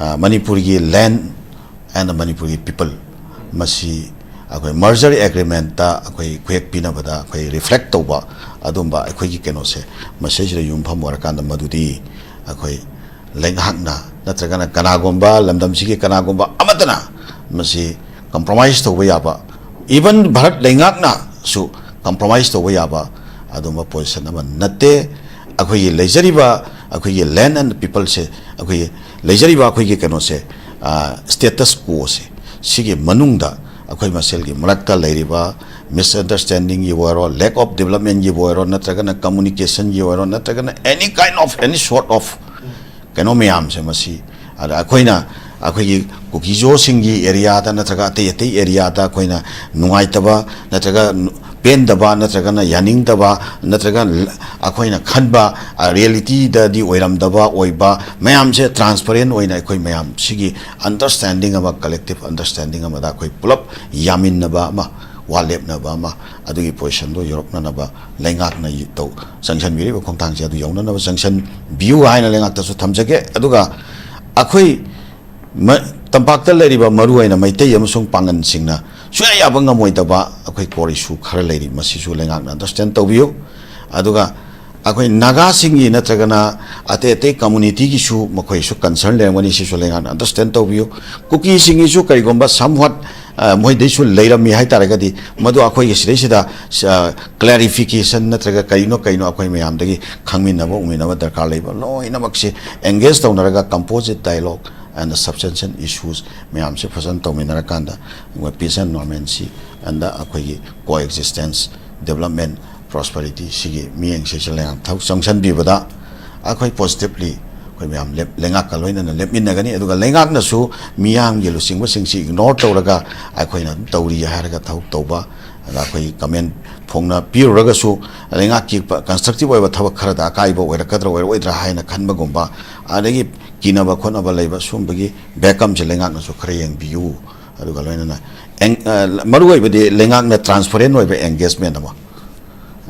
ꯑ, ꯃꯅꯤꯄꯨꯔꯒꯤ land and ꯃꯅꯤꯄꯨꯔꯒꯤ people, ꯃꯁꯤ ꯑꯩꯈꯣꯏ merger agreement ꯇ ꯑꯩꯈꯣꯏ ꯈꯨꯌꯦꯛ ꯄꯤꯅꯕꯗ ꯑꯩꯈꯣꯏ reflect ꯇꯧꯕ ꯑꯗꯨꯝꯕ ꯑꯩꯈꯣꯏꯒꯤ ꯀꯩꯅꯣꯁꯦ, ꯃꯁꯤꯁꯤꯗ ꯌꯨꯝꯐꯝ ꯑꯣꯏꯔꯀꯥꯟꯗ ꯃꯗꯨꯗꯤ ꯑꯩꯈꯣꯏ ꯂꯩꯉꯥꯛꯅ ꯅꯠꯇ꯭ꯔꯒꯅ ꯀꯅꯥꯒꯨꯝꯕ ꯂꯝꯗꯝꯁꯤꯒꯤ ꯀꯅꯥꯒꯨꯝꯕ ꯑꯃꯠꯇꯅ ꯃꯁꯤ compromise ꯇꯧꯕ ꯌꯥꯕ, even ꯚꯥꯔꯠ ꯂꯩꯉꯥꯛꯅꯁꯨ compromise ꯇꯧꯕ ꯌꯥꯕ ꯑꯗꯨꯝꯕ position ꯑꯃ ꯅꯠꯇꯦ꯫ ꯑꯩꯈꯣꯏꯒꯤ ꯂꯩꯖꯔꯤꯕ ꯑꯩꯈꯣꯏꯒꯤ land and people ꯁꯦ, ꯑꯩꯈꯣꯏꯒꯤ ꯂꯩꯖꯔꯤꯕ ꯑꯩꯈꯣꯏꯒꯤ ꯀꯩꯅꯣꯁꯦ, ꯑ, status quo ꯁꯦ, ꯁꯤꯒꯤ ꯃꯅꯨꯡꯗ ꯑꯩꯈꯣꯏ ꯃꯁꯦꯜꯒꯤ ꯃꯔꯛꯇ ꯂꯩꯔꯤꯕ misunderstanding ꯒꯤ ꯑꯣꯏꯔꯣ, lack of development ꯒꯤꯕꯨ ꯑꯣꯏꯔꯣ, ꯅꯠꯇ꯭ꯔꯒꯅ communication ꯒꯤ ꯑꯣꯏꯔꯣ, ꯅꯠꯇ꯭ꯔꯒꯅ any kind of, any sort of ꯀꯩꯅꯣ ꯃꯌꯥꯝꯁꯦ ꯃꯁꯤ, ꯑꯗ ꯑꯩꯈꯣꯏꯅ, ꯑꯩꯈꯣꯏꯒꯤ ꯀꯨꯀꯤꯖꯣꯁꯤꯡꯒꯤ ꯑꯦꯔꯤꯌꯥꯗ ꯅꯠꯇ꯭ꯔꯒ ꯑꯇꯩ ꯑꯇꯩ ꯑꯦꯔꯤꯌꯥꯗ ꯑꯩꯈꯣꯏꯅ ꯅꯨꯡꯉꯥꯏꯇꯕ ꯅꯠꯇ꯭ꯔꯒ ꯄꯦꯟꯗꯕ ꯅꯠꯇ꯭ꯔꯒꯅ ꯌꯥꯅꯤꯡꯗꯕ ꯅꯠꯇ꯭ꯔꯒ ꯑꯩꯈꯣꯏꯅ ꯈꯟꯕ ꯔꯤꯌꯦꯂꯤꯇꯤꯗꯗꯤ ꯑꯣꯏꯔꯝꯗꯕ ꯑꯣꯏꯕ ꯃꯌꯥꯝꯁꯦ ꯇ꯭ꯔꯥꯟꯁꯄꯔꯦꯟ ꯑꯣꯏꯅ ꯑꯩꯈꯣꯏ ꯃꯌꯥꯝ ꯁꯤꯒꯤ ꯑꯟꯗꯔꯁ꯭ꯇꯦꯟꯗꯤꯡ ꯑꯃ, ꯀꯂꯦꯛꯇꯤꯚ ꯑꯟꯗꯔꯁ꯭ꯇꯦꯟꯗꯤꯡ ꯑꯃꯗ ꯑꯩꯈꯣꯏ ꯄꯨꯂꯞ ꯌꯥꯃꯤꯟꯅꯕ ꯑꯃ, ꯋꯥ ꯂꯦꯞꯅꯕ ꯑꯃ, ꯑꯗꯨꯒꯤ ꯄꯣꯖꯤꯁꯟꯗꯣ ꯌꯧꯔꯛꯅꯅꯕ ꯂꯩꯉꯥꯛꯅ ꯇꯧ ꯆꯪꯁꯤꯟꯕꯤꯔꯤꯕ ꯈꯣꯡꯊꯥꯡꯁꯦ ꯑꯗꯨ ꯌꯧꯅꯅꯕ ꯆꯪꯁꯤꯟꯕꯤꯌꯨ ꯍꯥꯏꯅ ꯂꯩꯉꯥꯛꯇꯁꯨ ꯊꯝꯖꯒꯦ꯫ ꯑꯗꯨꯒ ꯑꯩꯈꯣꯏ ꯃ-, ꯇꯝꯄꯥꯛꯇ ꯂꯩꯔꯤꯕ ꯃꯔꯨꯑꯣꯏꯅ ꯃꯩꯇꯩ ꯑꯃꯁꯨꯡ ꯄꯥꯡꯒꯟꯁꯤꯡꯅ ꯁꯨꯡꯌꯥ ꯌꯥꯕ ꯉꯝꯃꯣꯏꯗꯕ ꯑꯩꯈꯣꯏ core issue ꯈꯔ ꯂꯩꯔꯤ, ꯃꯁꯤꯁꯨ ꯂꯩꯉꯥꯛꯅ ꯑꯟꯗꯔꯁ꯭ꯇꯦꯟ ꯇꯧꯕꯤꯌꯨ꯫ ꯑꯗꯨꯒ ꯑꯩꯈꯣꯏ ꯅꯥꯒꯥꯁꯤꯡꯒꯤ ꯅꯠꯇ꯭ꯔꯒꯅ ꯑꯇꯩ ꯑꯇꯩ ꯀꯝꯃꯨꯅꯤꯇꯤꯒꯤꯁꯨ ꯃꯈꯣꯏꯁꯨ ꯀꯟꯁꯔꯟ ꯂꯩꯔꯝꯒꯅꯤ, ꯁꯤꯁꯨ ꯂꯩꯉꯥꯛꯅ ꯑꯟꯗꯔꯁ꯭ꯇꯦꯟ ꯇꯧꯕꯤꯌꯨ꯫ ꯀꯨꯀꯤꯁꯤꯡꯒꯤꯁꯨ ꯀꯔꯤꯒꯨꯝꯕ somewhat, ꯑ, ꯃꯣꯏꯗꯩꯁꯨ ꯂꯩꯔꯝꯃꯤ ꯍꯥꯏ ꯇꯥꯔꯒꯗꯤ, ꯃꯗꯨ ꯑꯩꯈꯣꯏꯒꯤ ꯁꯤꯗꯩꯁꯤꯗ, ꯑ, ꯀ꯭ꯂꯦꯔꯤꯐꯤꯀꯦꯁꯟ ꯅꯠꯇ꯭ꯔꯒ ꯀꯔꯤꯅꯣ ꯀꯩꯅꯣ ꯑꯩꯈꯣꯏ ꯃꯌꯥꯝꯗꯒꯤ ꯈꯪꯃꯤꯟꯅꯕ ꯎꯃꯤꯟꯅꯕ ꯗꯔꯀꯥꯔ ꯂꯩꯕ, ꯂꯣꯏꯅꯃꯛꯁꯦ ꯑꯦꯡꯒꯦꯖ ꯇꯧꯅꯔꯒ composite dialogue and substantial issues ꯃꯌꯥꯝꯁꯦ ꯐꯖꯅ ꯇꯧꯃꯤꯟꯅꯔꯀꯥꯟꯗ peace and normalcy and ꯑꯩꯈꯣꯏꯒꯤ coexistence, development, prosperity ꯁꯤꯒꯤ ꯃꯤꯠꯌꯦꯡꯁꯤꯁꯨ ꯂꯩꯉꯥꯛ ꯊꯕꯛ ꯆꯪꯁꯤꯟꯕꯤꯕꯗ ꯑꯩꯈꯣꯏ ꯄꯣꯖꯤꯇꯤꯚꯂꯤ ꯑꯩꯈꯣꯏ ꯃꯌꯥꯝ ꯂꯦꯞ-, ꯂꯩꯉꯥꯛꯀ ꯂꯣꯏꯅꯅ ꯂꯦꯞꯃꯤꯟꯅꯒꯅꯤ꯫ ꯑꯗꯨꯒ ꯂꯩꯉꯥꯛꯅꯁꯨ ꯃꯤꯌꯥꯝꯒꯤ ꯂꯨꯆꯤꯡꯕꯁꯤꯡꯁꯤ ꯏꯒꯅꯣꯔ ꯇꯧꯔꯒ ꯑꯩꯈꯣꯏꯅ ꯑꯗꯨꯝ ꯇꯧꯔꯤ ꯍꯥꯏꯔꯒ ꯊꯕꯛ ꯇꯧꯕ, ꯑꯗ ꯑꯩꯈꯣꯏ ꯀꯃꯦꯟ ꯐꯣꯡꯅ ꯄꯤꯔꯨꯔꯒꯁꯨ ꯂꯩꯉꯥꯛꯀꯤ ꯀꯟꯁꯇ꯭ꯔꯛꯇꯤꯚ ꯑꯣꯏꯕ ꯊꯕꯛ ꯈꯔꯗ ꯑꯀꯥꯏꯕ ꯑꯣꯏꯔꯛꯀꯗ꯭ꯔꯥ ꯑꯣꯏꯔꯛꯑꯣꯏꯗ꯭ꯔꯥ ꯍꯥꯏꯅ ꯈꯟꯕꯒꯨꯝꯕ, ꯑꯗꯒꯤ ꯀꯤꯅꯕ ꯈꯣꯠꯅꯕ ꯂꯩꯕ ꯁꯨꯝꯕꯒꯤ ꯕꯦꯛꯀꯝꯁꯦ ꯂꯩꯉꯥꯛꯅꯁꯨ ꯈꯔ ꯌꯦꯡꯕꯤꯌꯨ꯫ ꯑꯗꯨꯒ ꯂꯣꯏꯅꯅ ꯑꯦꯡ-, ꯑ, ꯃꯔꯨꯑꯣꯏꯕꯗꯤ ꯂꯩꯉꯥꯛꯅ ꯇ꯭ꯔꯥꯟꯁꯄꯔꯦꯟ ꯑꯣꯏꯕ ꯑꯦꯡꯒꯦꯖꯃꯦꯟ ꯑꯃ,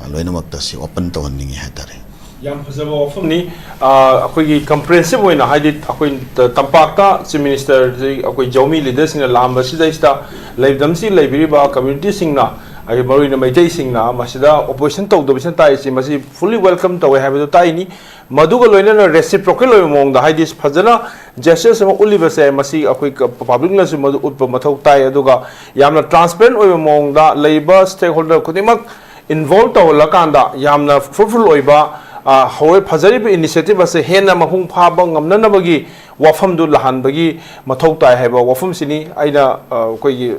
ꯑ, ꯂꯣꯏꯅꯃꯛꯇ ꯁꯤ ꯑꯣꯄꯟ ꯇꯧꯍꯟꯅꯤꯡꯉꯤ ꯍꯥꯏꯇꯥꯔꯦ꯫ ꯌꯥꯝ ꯐꯖꯕ ꯋꯥꯐꯝꯅꯤ꯫ ꯑ, ꯑꯩꯈꯣꯏꯒꯤ ꯀꯝꯄ꯭ꯔꯦꯍꯦꯟꯁꯤꯚ ꯑꯣꯏꯅ, ꯍꯥꯏꯗꯤ ꯑꯩꯈꯣꯏ ꯇ-, ꯇꯝꯄꯥꯛꯇ ꯆꯤꯐ ꯃꯤꯅꯤꯁꯇꯔꯁꯤ ꯑꯩꯈꯣꯏ ꯖꯧꯃꯤ ꯂꯤꯗꯔꯁꯤꯡꯅ ꯂꯥꯛꯑꯝꯕꯁꯤꯗꯩꯁꯤꯗ ꯂꯩꯐꯝꯁꯤ ꯂꯩꯕꯤꯔꯤꯕ ꯀꯝꯃ꯭ꯌꯨꯅꯤꯇꯤꯁꯤꯡꯅ, ꯍꯥꯏꯗꯤ ꯃꯔꯨꯑꯣꯏꯅ ꯃꯩꯇꯩꯁꯤꯡꯅ ꯃꯁꯤꯗ ꯑꯣꯄꯣꯖꯤꯁꯟ ꯇꯧꯗꯕꯁꯤꯅ ꯇꯥꯛꯏꯁꯤ ꯃꯁꯤ fully welcome ꯇꯧꯋꯦ ꯍꯥꯏꯕꯗꯨ ꯇꯥꯛꯏꯅꯤ꯫ ꯃꯗꯨꯒ ꯂꯣꯏꯅꯅ ꯔꯦꯁꯤꯄ꯭ꯔꯣꯀꯦꯜ ꯑꯣꯏꯕ ꯃꯑꯣꯡꯗ, ꯍꯥꯏꯗꯤ ꯐꯖꯅ ꯖꯦꯁꯆꯔꯁ ꯑꯃ ꯎꯠꯂꯤꯕꯁꯦ, ꯃꯁꯤ ꯑꯩꯈꯣꯏ ꯀ-, ꯄꯕ꯭ꯂꯤꯛꯅꯁꯨ ꯃꯗꯨ ꯎꯠꯄ ꯃꯊꯧ ꯇꯥꯏ꯫ ꯑꯗꯨꯒ ꯌꯥꯝꯅ ꯇ꯭ꯔꯥꯟꯁꯄꯦꯔꯦꯟ ꯑꯣꯏꯕ ꯃꯑꯣꯡꯗ ꯂꯩꯔꯤꯕ ꯁ꯭ꯇꯦꯛꯍꯣꯜꯗꯔ ꯈꯨꯗꯤꯡꯃꯛ ꯏꯟꯚꯣꯜꯕ ꯇꯧꯍꯜꯂꯀꯥꯟꯗ ꯌꯥꯝꯅ ꯐ꯭ꯔꯨꯠꯐꯨꯜ ꯑꯣꯏꯕ, ꯑ, ꯍꯧꯔ-, ꯐꯖꯔꯤꯕ ꯏꯅꯤꯁꯤꯌꯦꯇꯤꯚ ꯑꯁꯦ ꯍꯦꯟꯅ ꯃꯄꯨꯡ ꯐꯥꯕ ꯉꯝꯅꯅꯕꯒꯤ ꯋꯥꯐꯝꯗꯨ ꯂꯥꯛꯍꯟꯕꯒꯤ ꯃꯊꯧ ꯇꯥꯏ ꯍꯥꯏꯕ ꯋꯥꯐꯝꯁꯤꯅꯤ ꯑꯩꯅ, ꯑ, ꯑꯩꯈꯣꯏꯒꯤ,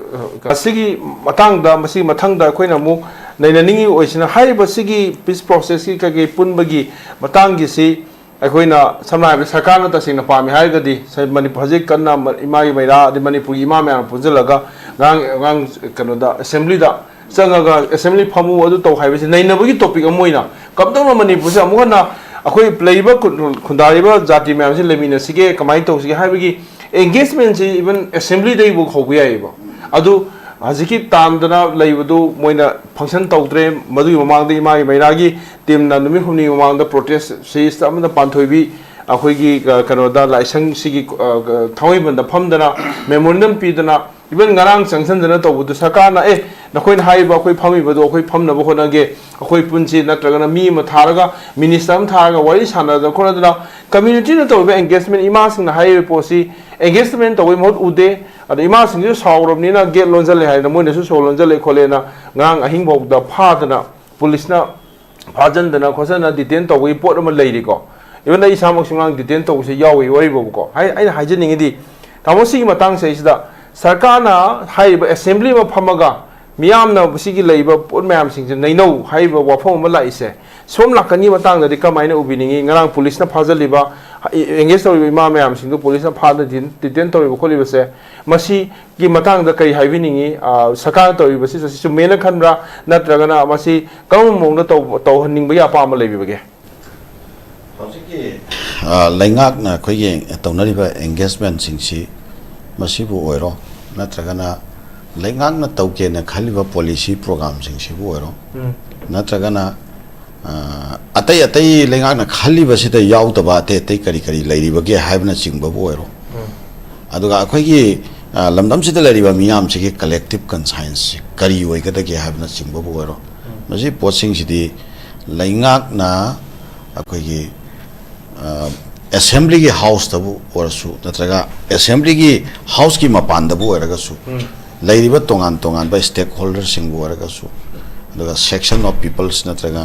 ꯑ, ꯑꯁꯤꯒꯤ ꯃꯇꯥꯡꯗ, ꯃꯁꯤꯒꯤ ꯃꯊꯪꯗ ꯑꯩꯈꯣꯏꯅ ꯑꯃꯨꯛ ꯅꯩꯅꯅꯤꯡꯉꯤ ꯑꯣꯏꯁꯤꯅ, ꯍꯥꯏꯔꯤꯕ ꯁꯤꯒꯤ ꯄꯤꯁ ꯄ꯭ꯔꯣꯁꯦꯁꯀꯤ ꯀꯩꯀꯩ ꯄꯨꯟꯕꯒꯤ ꯃꯇꯥꯡꯒꯤꯁꯤ ꯑꯩꯈꯣꯏꯅ ꯁꯝꯅ ꯍꯥꯏꯔꯕꯗ ꯁꯔꯀꯥꯔꯅ ꯇꯁꯦꯡꯅ ꯄꯥꯝꯃꯤ ꯍꯥꯔꯒꯗꯤ ꯁ- ꯃꯅꯤꯄꯨꯔ ꯍꯧꯖꯤꯛ ꯀꯟꯅ ꯃ- ꯏꯃꯥꯒꯤ ꯃꯩꯔꯥ ꯑꯗꯩ ꯃꯅꯤꯄꯨꯔꯒꯤ ꯏꯃꯥ ꯃꯌꯥꯝ ꯄꯨꯟꯁꯤꯜꯂꯒ ꯉꯔꯥꯡ ꯑꯉꯥꯡ ꯀꯩꯅꯣꯗ ꯑꯦꯁꯦꯝꯕ꯭ꯂꯤꯗ ꯆꯪꯉꯒ ꯑꯦꯁꯦꯝꯕ꯭ꯂꯤ ꯐꯝꯃꯨ ꯑꯗꯨ ꯇꯧ ꯍꯥꯏꯕꯁꯤ ꯅꯩꯅꯕꯒꯤ ꯇꯣꯄꯤꯛ ꯑꯃ ꯑꯣꯏꯅ ꯀꯝꯗꯧꯅ ꯃꯅꯤꯄꯨꯔꯁꯦ ꯑꯃꯨꯛ ꯍꯟꯅ ꯑꯩꯈꯣꯏ ꯂꯩꯔꯤꯕ ꯈꯨꯟ- ꯈꯨꯟꯗꯥꯔꯤꯕ ꯖꯥꯇꯤ ꯃꯌꯥꯝꯁꯤ ꯂꯩꯃꯤꯟꯅꯁꯤꯒꯦ, ꯀꯃꯥꯏꯅ ꯇꯧꯁꯤꯒꯦ ꯍꯥꯏꯕꯒꯤ ꯑꯦꯡꯒꯦꯖꯃꯦꯟꯁꯤ ꯏꯚꯟ ꯑꯦꯁꯦꯝꯕ꯭ꯂꯤꯗꯒꯤꯐꯥꯎ ꯍꯧꯕ ꯌꯥꯏꯑꯕ꯫ ꯑꯗꯨ ꯍꯧꯖꯤꯛꯀꯤ ꯇꯥꯟꯗꯅ ꯂꯩꯕꯗꯨ ꯃꯣꯏꯅ ꯐꯪꯁꯟ ꯇꯧꯗ꯭ꯔꯦ꯫ ꯃꯗꯨꯒꯤ ꯃꯃꯥꯡꯗ ꯏꯃꯥꯒꯤ ꯃꯩꯔꯥꯒꯤ ꯇꯤꯝꯅ ꯅꯨꯃꯤꯠ ꯍꯨꯝꯅꯤ ꯃꯃꯥꯡꯗ ꯄ꯭ꯔꯣꯇꯦꯁ ꯁꯤꯔꯤꯁꯇ ꯑꯃꯗ ꯄꯥꯟꯊꯣꯏꯕꯤ ꯑꯩꯈꯣꯏꯒꯤ ꯑ, ꯀꯩꯅꯣꯗ ꯂꯥꯏꯁꯪꯁꯤꯒꯤ ꯑ, ꯊꯥꯡꯃꯩꯕꯟꯗ ꯐꯝꯗꯅ ꯃꯦꯃꯣꯔꯦꯟꯗꯝ ꯄꯤꯗꯅ ꯏꯚꯟ ꯉꯔꯥꯡ ꯆꯪꯁꯤꯟꯗꯅ ꯇꯧꯕꯗꯨ ꯁꯔꯀꯥꯔꯅ ꯑꯦ ꯅꯈꯣꯏꯅ ꯍꯥꯏꯔꯤꯕ ꯑꯩꯈꯣꯏ ꯐꯝꯃꯤꯕꯗꯣ ꯑꯩꯈꯣꯏ ꯐꯝꯅꯕ ꯍꯣꯠꯅꯒꯦ, ꯑꯩꯈꯣꯏ ꯄꯨꯟꯁꯤ ꯅꯠꯇ꯭ꯔꯒꯅ ꯃꯤ ꯑꯃ ꯊꯥꯔꯒ ꯃꯤꯅꯤꯁꯇꯔ ꯑꯃ ꯊꯥꯔꯒ ꯋꯥꯔꯤ ꯁꯥꯟꯅꯗꯅ ꯈꯣꯠꯅꯗꯅ ꯀꯝꯃ꯭ꯌꯨꯅꯤꯇꯤꯅ ꯇꯧꯔꯤꯕ ꯑꯦꯡꯒꯦꯖꯃꯦꯟ, ꯏꯃꯥꯁꯤꯡꯅ ꯍꯥꯏꯔꯤꯕ ꯄꯣꯠꯁꯤ ꯑꯦꯡꯒꯦꯖꯃꯦꯟ ꯇꯧꯕꯩ ꯃꯍꯨꯠ ꯎꯗꯦ꯫ ꯑꯗ ꯏꯃꯥꯁꯤꯡꯁꯨ ꯁꯥꯎꯔꯕꯅꯤꯅ ꯒꯦꯠ ꯂꯣꯟꯁꯤꯜꯂꯦ ꯍꯥꯏꯗꯅ ꯃꯣꯏꯅꯁꯨ ꯁꯣ ꯂꯣꯟꯁꯤꯜꯂꯦ ꯈꯣꯠꯂꯦꯅ ꯉꯔꯥꯡ ꯑꯍꯤꯡꯐꯥꯎꯗ ꯐꯥꯗꯅ ꯄꯨꯂꯤꯁꯅ ꯐꯥꯖꯤꯟꯗꯅ ꯈꯣꯠꯆꯟꯗꯅ ꯗꯤꯇꯦꯟ ꯇꯧꯕꯒꯤ ꯄꯣꯠ ꯑꯃ ꯂꯩꯔꯤꯀꯣ꯫ ꯏꯚꯟ ꯑꯩ ꯏꯁꯥꯃꯛꯁꯨ ꯉꯔꯥꯡ ꯗꯤꯇꯦꯟ ꯇꯧꯕꯁꯦ ꯌꯥꯎꯋꯤ ꯋꯥꯔꯤꯕꯣꯕꯀꯣ꯫ ꯍꯥꯏ ꯑꯩꯅ ꯍꯥꯏꯖꯅꯤꯡꯉꯤꯗꯤ ꯇꯥꯃꯣ ꯁꯤꯒꯤ ꯃꯇꯥꯡꯁꯦ ꯁꯤꯗ ꯁꯔꯀꯥꯔꯅ ꯍꯥꯏꯔꯤꯕ ꯑꯦꯁꯦꯝꯕ꯭ꯂꯤ ꯑꯃ ꯐꯝꯃꯒ ꯃꯤꯌꯥꯝꯅ ꯁꯤꯒꯤ ꯂꯩꯔꯤꯕ ꯄꯣꯠ ꯃꯌꯥꯝꯁꯤꯡꯁꯦ ꯅꯩꯅꯧ ꯍꯥꯏꯔꯤꯕ ꯋꯥꯐꯝ ꯑꯃ ꯂꯥꯛꯏꯁꯦ ꯁꯣꯝ ꯅꯥꯀꯟꯒꯤ ꯃꯇꯥꯡꯗꯗꯤ ꯀꯃꯥꯏꯅ ꯎꯕꯤꯅꯤꯡꯉꯤ? ꯉꯔꯥꯡ ꯄꯨꯂꯤꯁꯅ ꯐꯥꯖꯤꯜꯂꯤꯕ, ꯑꯦꯡꯒꯦꯖ ꯇꯧꯔꯤꯕ ꯏꯃꯥ ꯃꯌꯥꯝꯁꯤꯡꯗꯨ ꯄꯨꯂꯤꯁꯅ ꯐꯥꯗꯅ ꯗꯤꯇꯦꯟ ꯇꯧꯔꯤꯕ ꯈꯣꯠꯂꯤꯕꯁꯦ ꯃꯁꯤꯒꯤ ꯃꯇꯥꯡꯗ ꯀꯔꯤ ꯍꯥꯏꯕꯤꯅꯤꯡꯉꯤ? ꯑ, ꯁꯔꯀꯥꯔꯅ ꯇꯧꯔꯤꯕꯁꯤ ꯆꯨꯝꯃꯦꯅ ꯈꯟꯕ꯭ꯔꯥ? ꯅꯠꯇ꯭ꯔꯒꯅ ꯃꯁꯤ ꯀꯔꯝꯕ ꯃꯑꯣꯡꯗ ꯇꯧ-, ꯇꯧꯍꯟꯅꯤꯡꯕꯒꯤ ꯑꯄꯥꯝꯕ ꯂꯩꯕꯤꯕꯒꯦ? ꯍꯧꯖꯤꯛꯀꯤ ꯑ, ꯂꯩꯉꯥꯛꯅ ꯑꯩꯈꯣꯏꯒꯤ ꯇꯧꯅꯔꯤꯕ ꯑꯦꯡꯒꯦꯖꯃꯦꯟꯁꯤꯡꯁꯤ ꯃꯁꯤꯕꯨ ꯑꯣꯏꯔꯣ, ꯅꯠꯇ꯭ꯔꯒꯅ ꯂꯩꯉꯥꯛꯅ ꯇꯧꯒꯦꯅ ꯈꯜꯂꯤꯕ ꯄꯣꯂꯤꯁꯤ ꯄ꯭ꯔꯣꯒꯥꯝꯁꯤꯡꯁꯤꯕꯨ ꯑꯣꯏꯔꯣ, ꯎꯝ꯫ ꯅꯠꯇ꯭ꯔꯒꯅ ꯑ, ꯑꯇꯩ ꯑꯇꯩ ꯂꯩꯉꯥꯛꯅ ꯈꯜꯂꯤꯕꯁꯤꯗ ꯌꯥꯎꯗꯕ ꯑꯇꯩ ꯑꯇꯩ ꯀꯔꯤ ꯀꯔꯤ ꯂꯩꯔꯤꯕꯒꯦ ꯍꯥꯏꯕꯅꯆꯤꯡꯕꯕꯨ ꯑꯣꯏꯔꯣ, ꯎꯝ꯫ ꯑꯗꯨꯒ ꯑꯩꯈꯣꯏꯒꯤ ꯑ, ꯂꯝꯗꯝꯁꯤꯗ ꯂꯩꯔꯤꯕ ꯃꯤꯌꯥꯝꯁꯤꯒꯤ ꯀꯂꯦꯛꯇꯤꯞ ꯀꯟꯁꯥꯏꯟꯁꯁꯤ ꯀꯔꯤ ꯑꯣꯏꯒꯗꯒꯦ ꯍꯥꯏꯕꯅꯆꯤꯡꯕꯕꯨ ꯑꯣꯏꯔꯣ, ꯎꯝ꯫ ꯃꯁꯤ ꯄꯣꯠꯁꯤꯡꯁꯤꯗꯤ ꯂꯩꯉꯥꯛꯅ ꯑꯩꯈꯣꯏꯒꯤ ꯑ, ꯑꯦꯁꯦꯝꯕ꯭ꯂꯤꯒꯤ ꯍꯥꯎꯁꯇꯕꯨ ꯑꯣꯏꯔꯁꯨ ꯅꯠꯇ꯭ꯔꯒ ꯑꯦꯁꯦꯝꯕ꯭ꯂꯤꯒꯤ ꯍꯥꯎꯁꯀꯤ ꯃꯄꯥꯟꯗꯕꯨ ꯑꯣꯏꯔꯒꯁꯨ ꯎꯝ꯫ ꯂꯩꯔꯤꯕ ꯇꯣꯉꯥꯟ ꯇꯣꯉꯥꯟꯕ ꯁ꯭ꯇꯦꯛ ꯍꯣꯜꯗꯔꯁꯤꯡꯕꯨ ꯑꯣꯏꯔꯒꯁꯨ ꯑꯗꯨꯒ ꯁꯦꯛꯁꯟ ꯑꯣꯐ ꯄꯤꯄꯜꯁ ꯅꯠꯇ꯭ꯔꯒ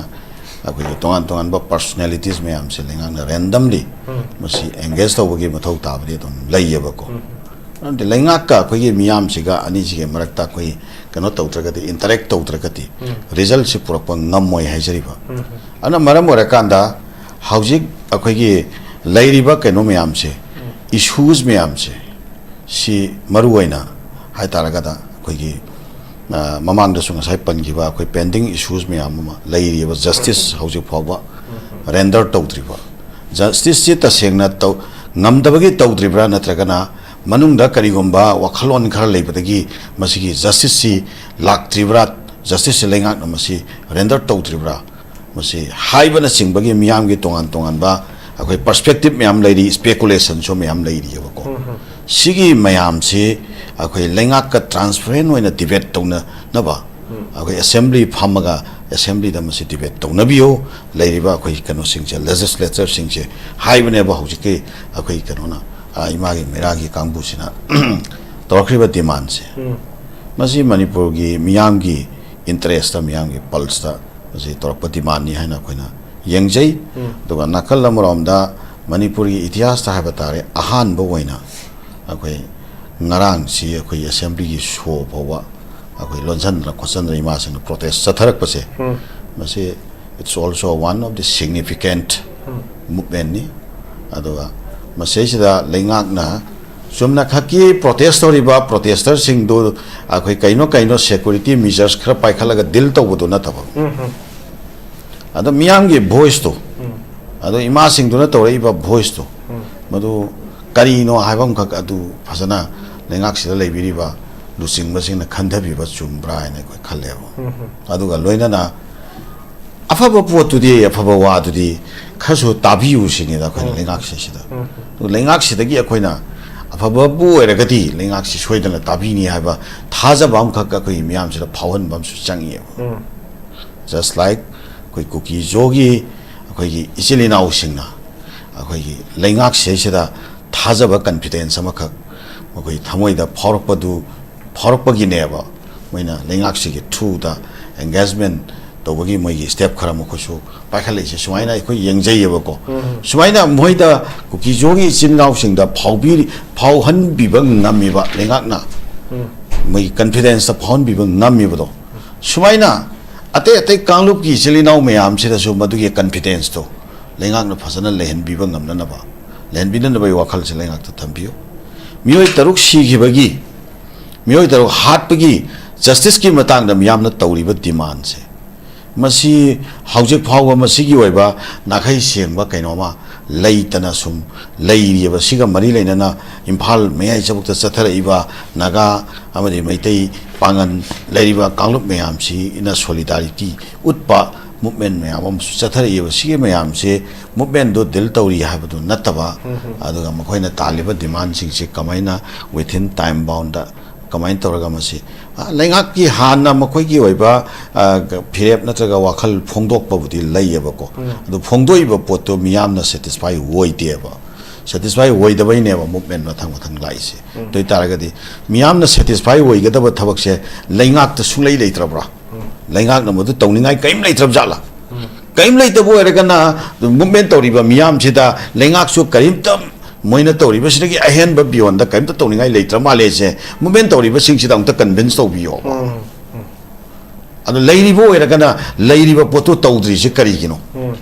ꯑꯩꯈꯣꯏꯒꯤ ꯇꯣꯉꯥꯟ ꯇꯣꯉꯥꯟꯕ ꯄꯔꯁꯣꯅꯦꯂꯤꯇꯤꯁ ꯃꯌꯥꯝꯁꯦ ꯂꯩꯉꯥꯛꯅ ꯔꯦꯟꯗꯝꯂꯤ ꯎꯝ꯫ ꯃꯁꯤ ꯑꯦꯡꯒꯦꯖ ꯇꯧꯕꯒꯤ ꯃꯊꯧ ꯇꯥꯕꯗꯤ ꯑꯗꯨꯝ ꯂꯩꯌꯦꯕꯀꯣ꯫ ꯎꯝ꯫ ꯑꯗꯨꯗꯤ ꯂꯩꯉꯥꯛꯀ ꯑꯩꯈꯣꯏꯒꯤ ꯃꯤꯌꯥꯝꯁꯤꯒ ꯑꯅꯤꯁꯤꯒꯤ ꯃꯔꯛꯇ ꯑꯩꯈꯣꯏ ꯀꯩꯅꯣ ꯇꯧꯗ꯭ꯔꯒꯗꯤ, ꯏꯟꯇꯔꯦꯛ ꯇꯧꯗ꯭ꯔꯒꯗꯤ ꯎꯝ꯫ ꯔꯤꯖꯜꯁꯤ ꯄꯨꯔꯛꯄ ꯉꯝꯃꯣꯏ ꯍꯥꯏꯖꯔꯤꯕ꯫ ꯎꯝ꯫ ꯑꯗꯨꯅ ꯃꯔꯝ ꯑꯣꯏꯔꯀꯥꯟꯗ ꯍꯧꯖꯤꯛ ꯑꯩꯈꯣꯏꯒꯤ ꯂꯩꯔꯤꯕ ꯀꯩꯅꯣ ꯃꯌꯥꯝꯁꯦ, ꯏꯁꯨꯁ ꯃꯌꯥꯝꯁꯦ, ꯁꯤ ꯃꯔꯨ ꯑꯣꯏꯅ ꯍꯥꯏ ꯇꯥꯔꯒꯗ ꯑꯩꯈꯣꯏꯒꯤ, ꯑ, ꯃꯃꯥꯡꯗꯁꯨ ꯉꯁꯥꯏ ꯄꯟꯈꯤꯕ ꯑꯩꯈꯣꯏ ꯄꯦꯟꯗꯤꯡ ꯏꯁꯨꯁ ꯃꯌꯥꯝ ꯑꯃ ꯂꯩꯔꯤꯕ, ꯖꯁꯇꯤꯁ ꯍꯧꯖꯤꯛ ꯐꯥꯎꯕ ꯔꯦꯟꯗꯔ ꯇꯧꯗ꯭ꯔꯤꯕ, ꯖꯁꯇꯤꯁꯁꯤ ꯇꯁꯦꯡꯅ ꯇꯧ-, ꯉꯝꯗꯕꯒꯤ ꯇꯧꯗ꯭ꯔꯤꯕ꯭ꯔꯥ, ꯅꯠꯇ꯭ꯔꯒꯅ ꯃꯅꯨꯡꯗ ꯀꯔꯤꯒꯨꯝꯕ ꯋꯥꯈꯜꯂꯣꯟ ꯈꯔ ꯂꯩꯕꯗꯒꯤ ꯃꯁꯤꯒꯤ ꯖꯁꯇꯤꯁꯁꯤ ꯂꯥꯛꯇ꯭ꯔꯤꯕ꯭ꯔꯥ, ꯖꯁꯇꯤꯁꯁꯤ ꯂꯩꯉꯥꯛꯅ ꯃꯁꯤ ꯔꯦꯟꯗꯔ ꯇꯧꯗ꯭ꯔꯤꯕ꯭ꯔꯥ, ꯃꯁꯤ ꯍꯥꯏꯕꯅꯆꯤꯡꯕꯒꯤ ꯃꯤꯌꯥꯝꯒꯤ ꯇꯣꯉꯥꯟ ꯇꯣꯉꯥꯟꯕ ꯑꯩꯈꯣꯏ ꯄꯔꯁꯄꯦꯛꯇꯤꯞ ꯃꯌꯥꯝ ꯂꯩꯔꯤ, ꯏꯁꯄꯦꯀꯨꯂꯦꯁꯟꯁꯨ ꯃꯌꯥꯝ ꯂꯩꯔꯤꯑꯕꯀꯣ꯫ ꯁꯤꯒꯤ ꯃꯌꯥꯝꯁꯤ ꯑꯩꯈꯣꯏ ꯂꯩꯉꯥꯛꯀ ꯇ꯭ꯔꯥꯟꯁꯄꯔꯦꯟ ꯑꯣꯏꯅ ꯗꯤꯕꯦꯠ ꯇꯧꯅꯅꯕ ꯑꯩꯈꯣꯏ ꯑꯦꯁꯦꯝꯕ꯭ꯂꯤ ꯐꯝꯃꯒ ꯑꯦꯁꯦꯝꯕ꯭ꯂꯤꯗ ꯃꯁꯤ ꯗꯤꯕꯦꯠ ꯇꯧꯅꯕꯤꯌꯨ꯫ ꯂꯩꯔꯤꯕ ꯑꯩꯈꯣꯏ ꯀꯩꯅꯣꯁꯤꯡꯁꯦ, ꯂꯦꯖꯤꯁꯂꯦꯆꯔꯁꯤꯡꯁꯦ ꯍꯥꯏꯕꯅꯦꯕ ꯍꯧꯖꯤꯛꯀꯤ ꯑꯩꯈꯣꯏ ꯀꯩꯅꯣꯅ, ꯑ, ꯏꯃꯥꯒꯤ ꯃꯩꯔꯥꯒꯤ ꯀꯥꯡꯕꯨꯁꯤꯅ ꯇꯧꯔꯛꯈ꯭ꯔꯤꯕ ꯗꯤꯃꯥꯟꯁꯦ꯫ ꯃꯁꯤ ꯃꯅꯤꯄꯨꯔꯒꯤ ꯃꯤꯌꯥꯝꯒꯤ ꯏꯟꯇꯔꯦꯁꯇ, ꯃꯤꯌꯥꯝꯒꯤ ꯄꯜꯁꯇ ꯃꯁꯤ ꯇꯧꯔꯛꯄ ꯗꯤꯃꯥꯟꯅꯤ ꯍꯥꯏꯅ ꯑꯩꯈꯣꯏꯅ ꯌꯦꯡꯖꯩ꯫ ꯑꯗꯨꯒ ꯅꯥꯀꯜ ꯑꯃꯔꯣꯝꯗ ꯃꯅꯤꯄꯨꯔꯒꯤ ꯏꯇꯤꯍꯥꯁꯇ ꯍꯥꯏꯕ ꯇꯥꯔꯦ, ꯑꯍꯥꯟꯕ ꯑꯣꯏꯅ ꯑꯩꯈꯣꯏ ꯉꯔꯥꯡꯁꯤ ꯑꯩꯈꯣꯏ ꯑꯦꯁꯦꯝꯕ꯭ꯂꯤꯒꯤ ꯁꯣ ꯐꯥꯎꯕ ꯑꯩꯈꯣꯏ ꯂꯣꯟꯁꯤꯟꯗꯅ ꯈꯣꯠꯆꯟꯗꯅ ꯏꯃꯥꯁꯤꯡꯅ ꯄ꯭ꯔꯣꯇꯦꯁ ꯆꯠꯊꯔꯛꯄꯁꯦ, ꯃꯁꯤ it's also one of the significant movementꯅꯤ꯫ ꯑꯗꯨꯒ ꯃꯁꯤꯁꯤꯗ ꯂꯩꯉꯥꯛꯅ ꯆꯨꯝꯅꯈꯛꯀꯤ ꯄ꯭ꯔꯣꯇꯦꯁ ꯇꯧꯔꯤꯕ ꯄ꯭ꯔꯣꯇꯦꯁꯇꯔꯁꯤꯡꯗꯨ ꯑꯩꯈꯣꯏ ꯀꯩꯅꯣ ꯀꯩꯅꯣ ꯁꯦꯀ꯭ꯌꯨꯔꯤꯇꯤ ꯃꯤꯖꯔꯁ ꯈꯔ ꯄꯥꯏꯈꯠꯂꯒ ꯗꯤꯜ ꯇꯧꯕꯗꯨ ꯅꯠꯇꯕ, ꯑꯗꯣ ꯃꯤꯌꯥꯝꯒꯤ ꯚꯣꯏꯁꯇꯣ, ꯑꯗꯣ ꯏꯃꯥꯁꯤꯡꯗꯨꯅ ꯇꯧꯔꯛꯏꯕ ꯚꯣꯏꯁꯇꯣ, ꯃꯗꯨ ꯀꯔꯤꯅꯣ ꯍꯥꯏꯕ ꯑꯃꯈꯛ ꯑꯗꯨ ꯐꯖꯅ ꯂꯩꯉꯥꯛꯁꯤꯗ ꯂꯩꯕꯤꯔꯤꯕ ꯂꯨꯆꯤꯡꯕꯁꯤꯡꯅ ꯈꯟꯊꯕꯤꯕ ꯆꯨꯝꯕ꯭ꯔꯥ ꯍꯥꯏꯅ ꯑꯩꯈꯣꯏ ꯈꯜꯂꯦꯕ꯫ ꯑꯗꯨꯒ ꯂꯣꯏꯅꯅ ꯑꯐꯕ ꯄꯣꯠꯇꯨꯗꯤ, ꯑꯐꯕ ꯋꯥꯗꯨꯗꯤ ꯈꯔꯁꯨ ꯇꯥꯕꯤꯌꯨ ꯁꯤꯅꯤꯗ ꯑꯩꯈꯣꯏꯅ ꯂꯩꯉꯥꯛꯁꯤꯡꯁꯤꯗ꯫ ꯑꯗꯨ ꯂꯩꯉꯥꯛꯁꯤꯗꯒꯤ ꯑꯩꯈꯣꯏꯅ ꯑꯐꯕꯕꯨ ꯑꯣꯏꯔꯒꯗꯤ ꯂꯩꯉꯥꯛꯁꯤ ꯁꯣꯏꯗꯅ ꯇꯥꯕꯤꯅꯤ ꯍꯥꯏꯕ ꯊꯥꯖꯕ ꯑꯃꯈꯛ ꯑꯩꯈꯣꯏ ꯃꯤꯌꯥꯝꯁꯤꯗ ꯐꯥꯎꯍꯟꯕ ꯑꯃꯁꯨ ꯆꯪꯉꯤꯑꯕ꯫ Just like ꯑꯩꯈꯣꯏ ꯀꯨꯀꯤ ꯖꯣꯒꯤ ꯑꯩꯈꯣꯏꯒꯤ ꯏꯆꯤꯜ ꯏꯅꯥꯎꯁꯤꯡꯅ ꯑꯩꯈꯣꯏꯒꯤ ꯂꯩꯉꯥꯛꯁꯤꯗꯩꯁꯤꯗ ꯊꯥꯖꯕ, ꯀꯟꯐꯤꯗꯦꯟꯁ ꯑꯃꯈꯛ ꯃꯈꯣꯏ ꯊꯃꯣꯏꯗ ꯐꯥꯎꯔꯛꯄꯗꯨ, ꯐꯥꯎꯔꯛꯄꯒꯤꯅꯦꯕ ꯃꯣꯏꯅ ꯂꯩꯉꯥꯛꯁꯤꯒꯤ ꯊ꯭ꯔꯨꯗ ꯑꯦꯡꯒꯦꯖꯃꯦꯟ ꯇꯧꯕꯒꯤ ꯃꯣꯏꯒꯤ ꯁ꯭ꯇꯦꯞ ꯈꯔ ꯃꯈꯣꯏꯁꯨ ꯄꯥꯏꯈꯠꯂꯛꯏꯁꯦ ꯁꯨꯃꯥꯏꯅ ꯑꯩꯈꯣꯏ ꯌꯦꯡꯖꯩꯌꯦꯕꯀꯣ꯫ ꯁꯨꯃꯥꯏꯅ ꯃꯣꯏꯗ ꯀꯨꯀꯤ ꯖꯣꯒꯤ ꯏꯆꯤꯜ ꯏꯅꯥꯎꯁꯤꯡꯗ ꯐꯥꯎꯕꯤꯔꯤ-, ꯐꯥꯎꯍꯟꯕꯤꯕ ꯉꯝꯃꯤꯕ ꯂꯩꯉꯥꯛꯅ, ꯃꯣꯏꯒꯤ ꯀꯟꯐꯤꯗꯦꯟꯁꯇ ꯐꯥꯎꯍꯟꯕꯤꯕ ꯉꯝꯃꯤꯕꯗꯣ, ꯁꯨꯃꯥꯏꯅ ꯑꯇꯩ ꯑꯇꯩ ꯀꯥꯡꯂꯨꯞꯀꯤ ꯏꯆꯤꯜ ꯏꯅꯥꯎ ꯃꯌꯥꯝꯁꯤꯗꯁꯨ ꯃꯗꯨꯒꯤ ꯀꯟꯐꯤꯗꯦꯟꯁꯇꯣ ꯂꯩꯉꯥꯛꯅ ꯐꯖꯅ ꯂꯩꯍꯟꯕꯤꯕ ꯉꯝꯅꯅꯕ, ꯂꯩꯍꯟꯕꯤꯅꯅꯕꯒꯤ ꯋꯥꯈꯜꯁꯦ ꯂꯩꯉꯥꯛꯇ ꯊꯝꯕꯤꯌꯨ꯫ ꯃꯤꯑꯣꯏ ꯇꯔꯨꯛ ꯁꯤꯈꯤꯕꯒꯤ, ꯃꯤꯑꯣꯏ ꯇꯔꯨꯛ ꯍꯥꯠꯄꯒꯤ justiceꯀꯤ ꯃꯇꯥꯡꯗ ꯃꯤꯌꯥꯝꯅ ꯇꯧꯔꯤꯕ demandꯁꯦ, ꯃꯁꯤ ꯍꯧꯖꯤꯛ ꯐꯥꯎꯕ ꯃꯁꯤꯒꯤ ꯑꯣꯏꯕ ꯅꯥꯈꯩ ꯁꯦꯡꯕ ꯀꯩꯅꯣꯝꯃ ꯂꯩꯇꯅ ꯁꯨꯝ ꯂꯩꯔꯤꯑꯕ꯫ ꯁꯤꯒ ꯃꯔꯤ ꯂꯩꯅꯅ ꯏꯝꯐꯥꯜ ꯃꯌꯥꯏ ꯆꯕꯨꯛꯇ ꯆꯠꯊꯔꯛꯏꯕ ꯅꯥꯒꯥ ꯑꯃꯗꯤ ꯃꯩꯇꯩ ꯄꯥꯉꯟ ꯂꯩꯔꯤꯕ ꯀꯥꯡꯂꯨꯞ ꯃꯌꯥꯝꯁꯤꯅ solidarity ꯎꯠꯄ movement ꯃꯌꯥꯝ ꯑꯃꯁꯨ ꯆꯠꯊꯔꯛꯏꯕ꯫ ꯁꯤꯒꯤ ꯃꯌꯥꯝꯁꯦ movementꯗꯣ deal ꯇꯧꯔꯤ ꯍꯥꯏꯕꯗꯨ ꯅꯠꯇꯕ, ꯎꯝ, ꯎꯝ꯫ ꯑꯗꯨꯒ ꯃꯈꯣꯏꯅ ꯇꯥꯜꯂꯤꯕ demandꯁꯤꯡꯁꯦ ꯀꯃꯥꯏꯅ within time boundꯗ ꯀꯃꯥꯏꯅ ꯇꯧꯔꯒ ꯃꯁꯤ, ꯑ, ꯂꯩꯉꯥꯛꯀꯤ ꯍꯥꯟꯅ ꯃꯈꯣꯏꯒꯤ ꯑꯣꯏꯕ, ꯑ, ꯐꯤꯔꯦꯞ ꯅꯠꯇ꯭ꯔꯒ ꯋꯥꯈꯜ ꯐꯣꯡꯗꯣꯛꯄꯕꯨꯗꯤ ꯂꯩꯌꯦꯕꯀꯣ꯫ ꯎꯝ꯫ ꯑꯗꯨ ꯐꯣꯡꯗꯣꯛꯏꯕ ꯄꯣꯠꯇꯣ ꯃꯤꯌꯥꯝꯅ satisfy ꯑꯣꯏꯗꯦꯕ꯫ Satisfy ꯑꯣꯏꯗꯕꯩꯅꯦꯕ movement ꯃꯊꯪ ꯃꯊꯪ ꯂꯥꯛꯏꯁꯦ꯫ ꯎꯝ꯫ ꯑꯗꯨ ꯑꯣꯏꯇꯥꯔꯒꯗꯤ ꯃꯤꯌꯥꯝꯅ satisfy ꯑꯣꯏꯒꯗꯕ ꯊꯕꯛꯁꯦ ꯂꯩꯉꯥꯛꯇ ꯁꯨꯡꯂꯩ ꯂꯩꯇ꯭ꯔꯕ꯭ꯔꯥ? ꯎꯝ꯫ ꯂꯩꯉꯥꯛꯅ ꯃꯗꯨ ꯇꯧꯅꯤꯡꯉꯥꯏ ꯀꯔꯤꯝ ꯂꯩꯇ꯭ꯔꯕ ꯖꯥꯠꯂꯥ? ꯎꯝ꯫ ꯀꯔꯤꯝ ꯂꯩꯇꯕ ꯑꯣꯏꯔꯒꯅ movement ꯇꯧꯔꯤꯕ ꯃꯤꯌꯥꯝꯁꯤꯗ ꯂꯩꯉꯥꯛꯁꯨ ꯀꯔꯤꯝꯇ ꯃꯣꯏꯅ ꯇꯧꯔꯤꯕꯁꯤꯗꯒꯤ ꯑꯍꯦꯟꯕ beyondꯗ ꯀꯔꯤꯝꯇ ꯇꯧꯅꯤꯡꯉꯥꯏ ꯂꯩꯇ꯭ꯔ ꯃꯥꯜꯂꯦꯁꯦ movement ꯇꯧꯔꯤꯕꯁꯤꯡꯁꯤꯗ ꯑꯃꯨꯛꯇ convince ꯇꯧꯕꯤꯌꯣꯕ꯫ ꯎꯝ, ꯎꯝ꯫ ꯑꯗꯣ ꯂꯩꯔꯤꯕ ꯑꯣꯏꯔꯒꯅ ꯂꯩꯔꯤꯕ ꯄꯣꯠꯇꯨ ꯇꯧꯗ꯭ꯔꯤꯁꯦ ꯀꯔꯤꯒꯤꯅꯣ? ꯎꯝ꯫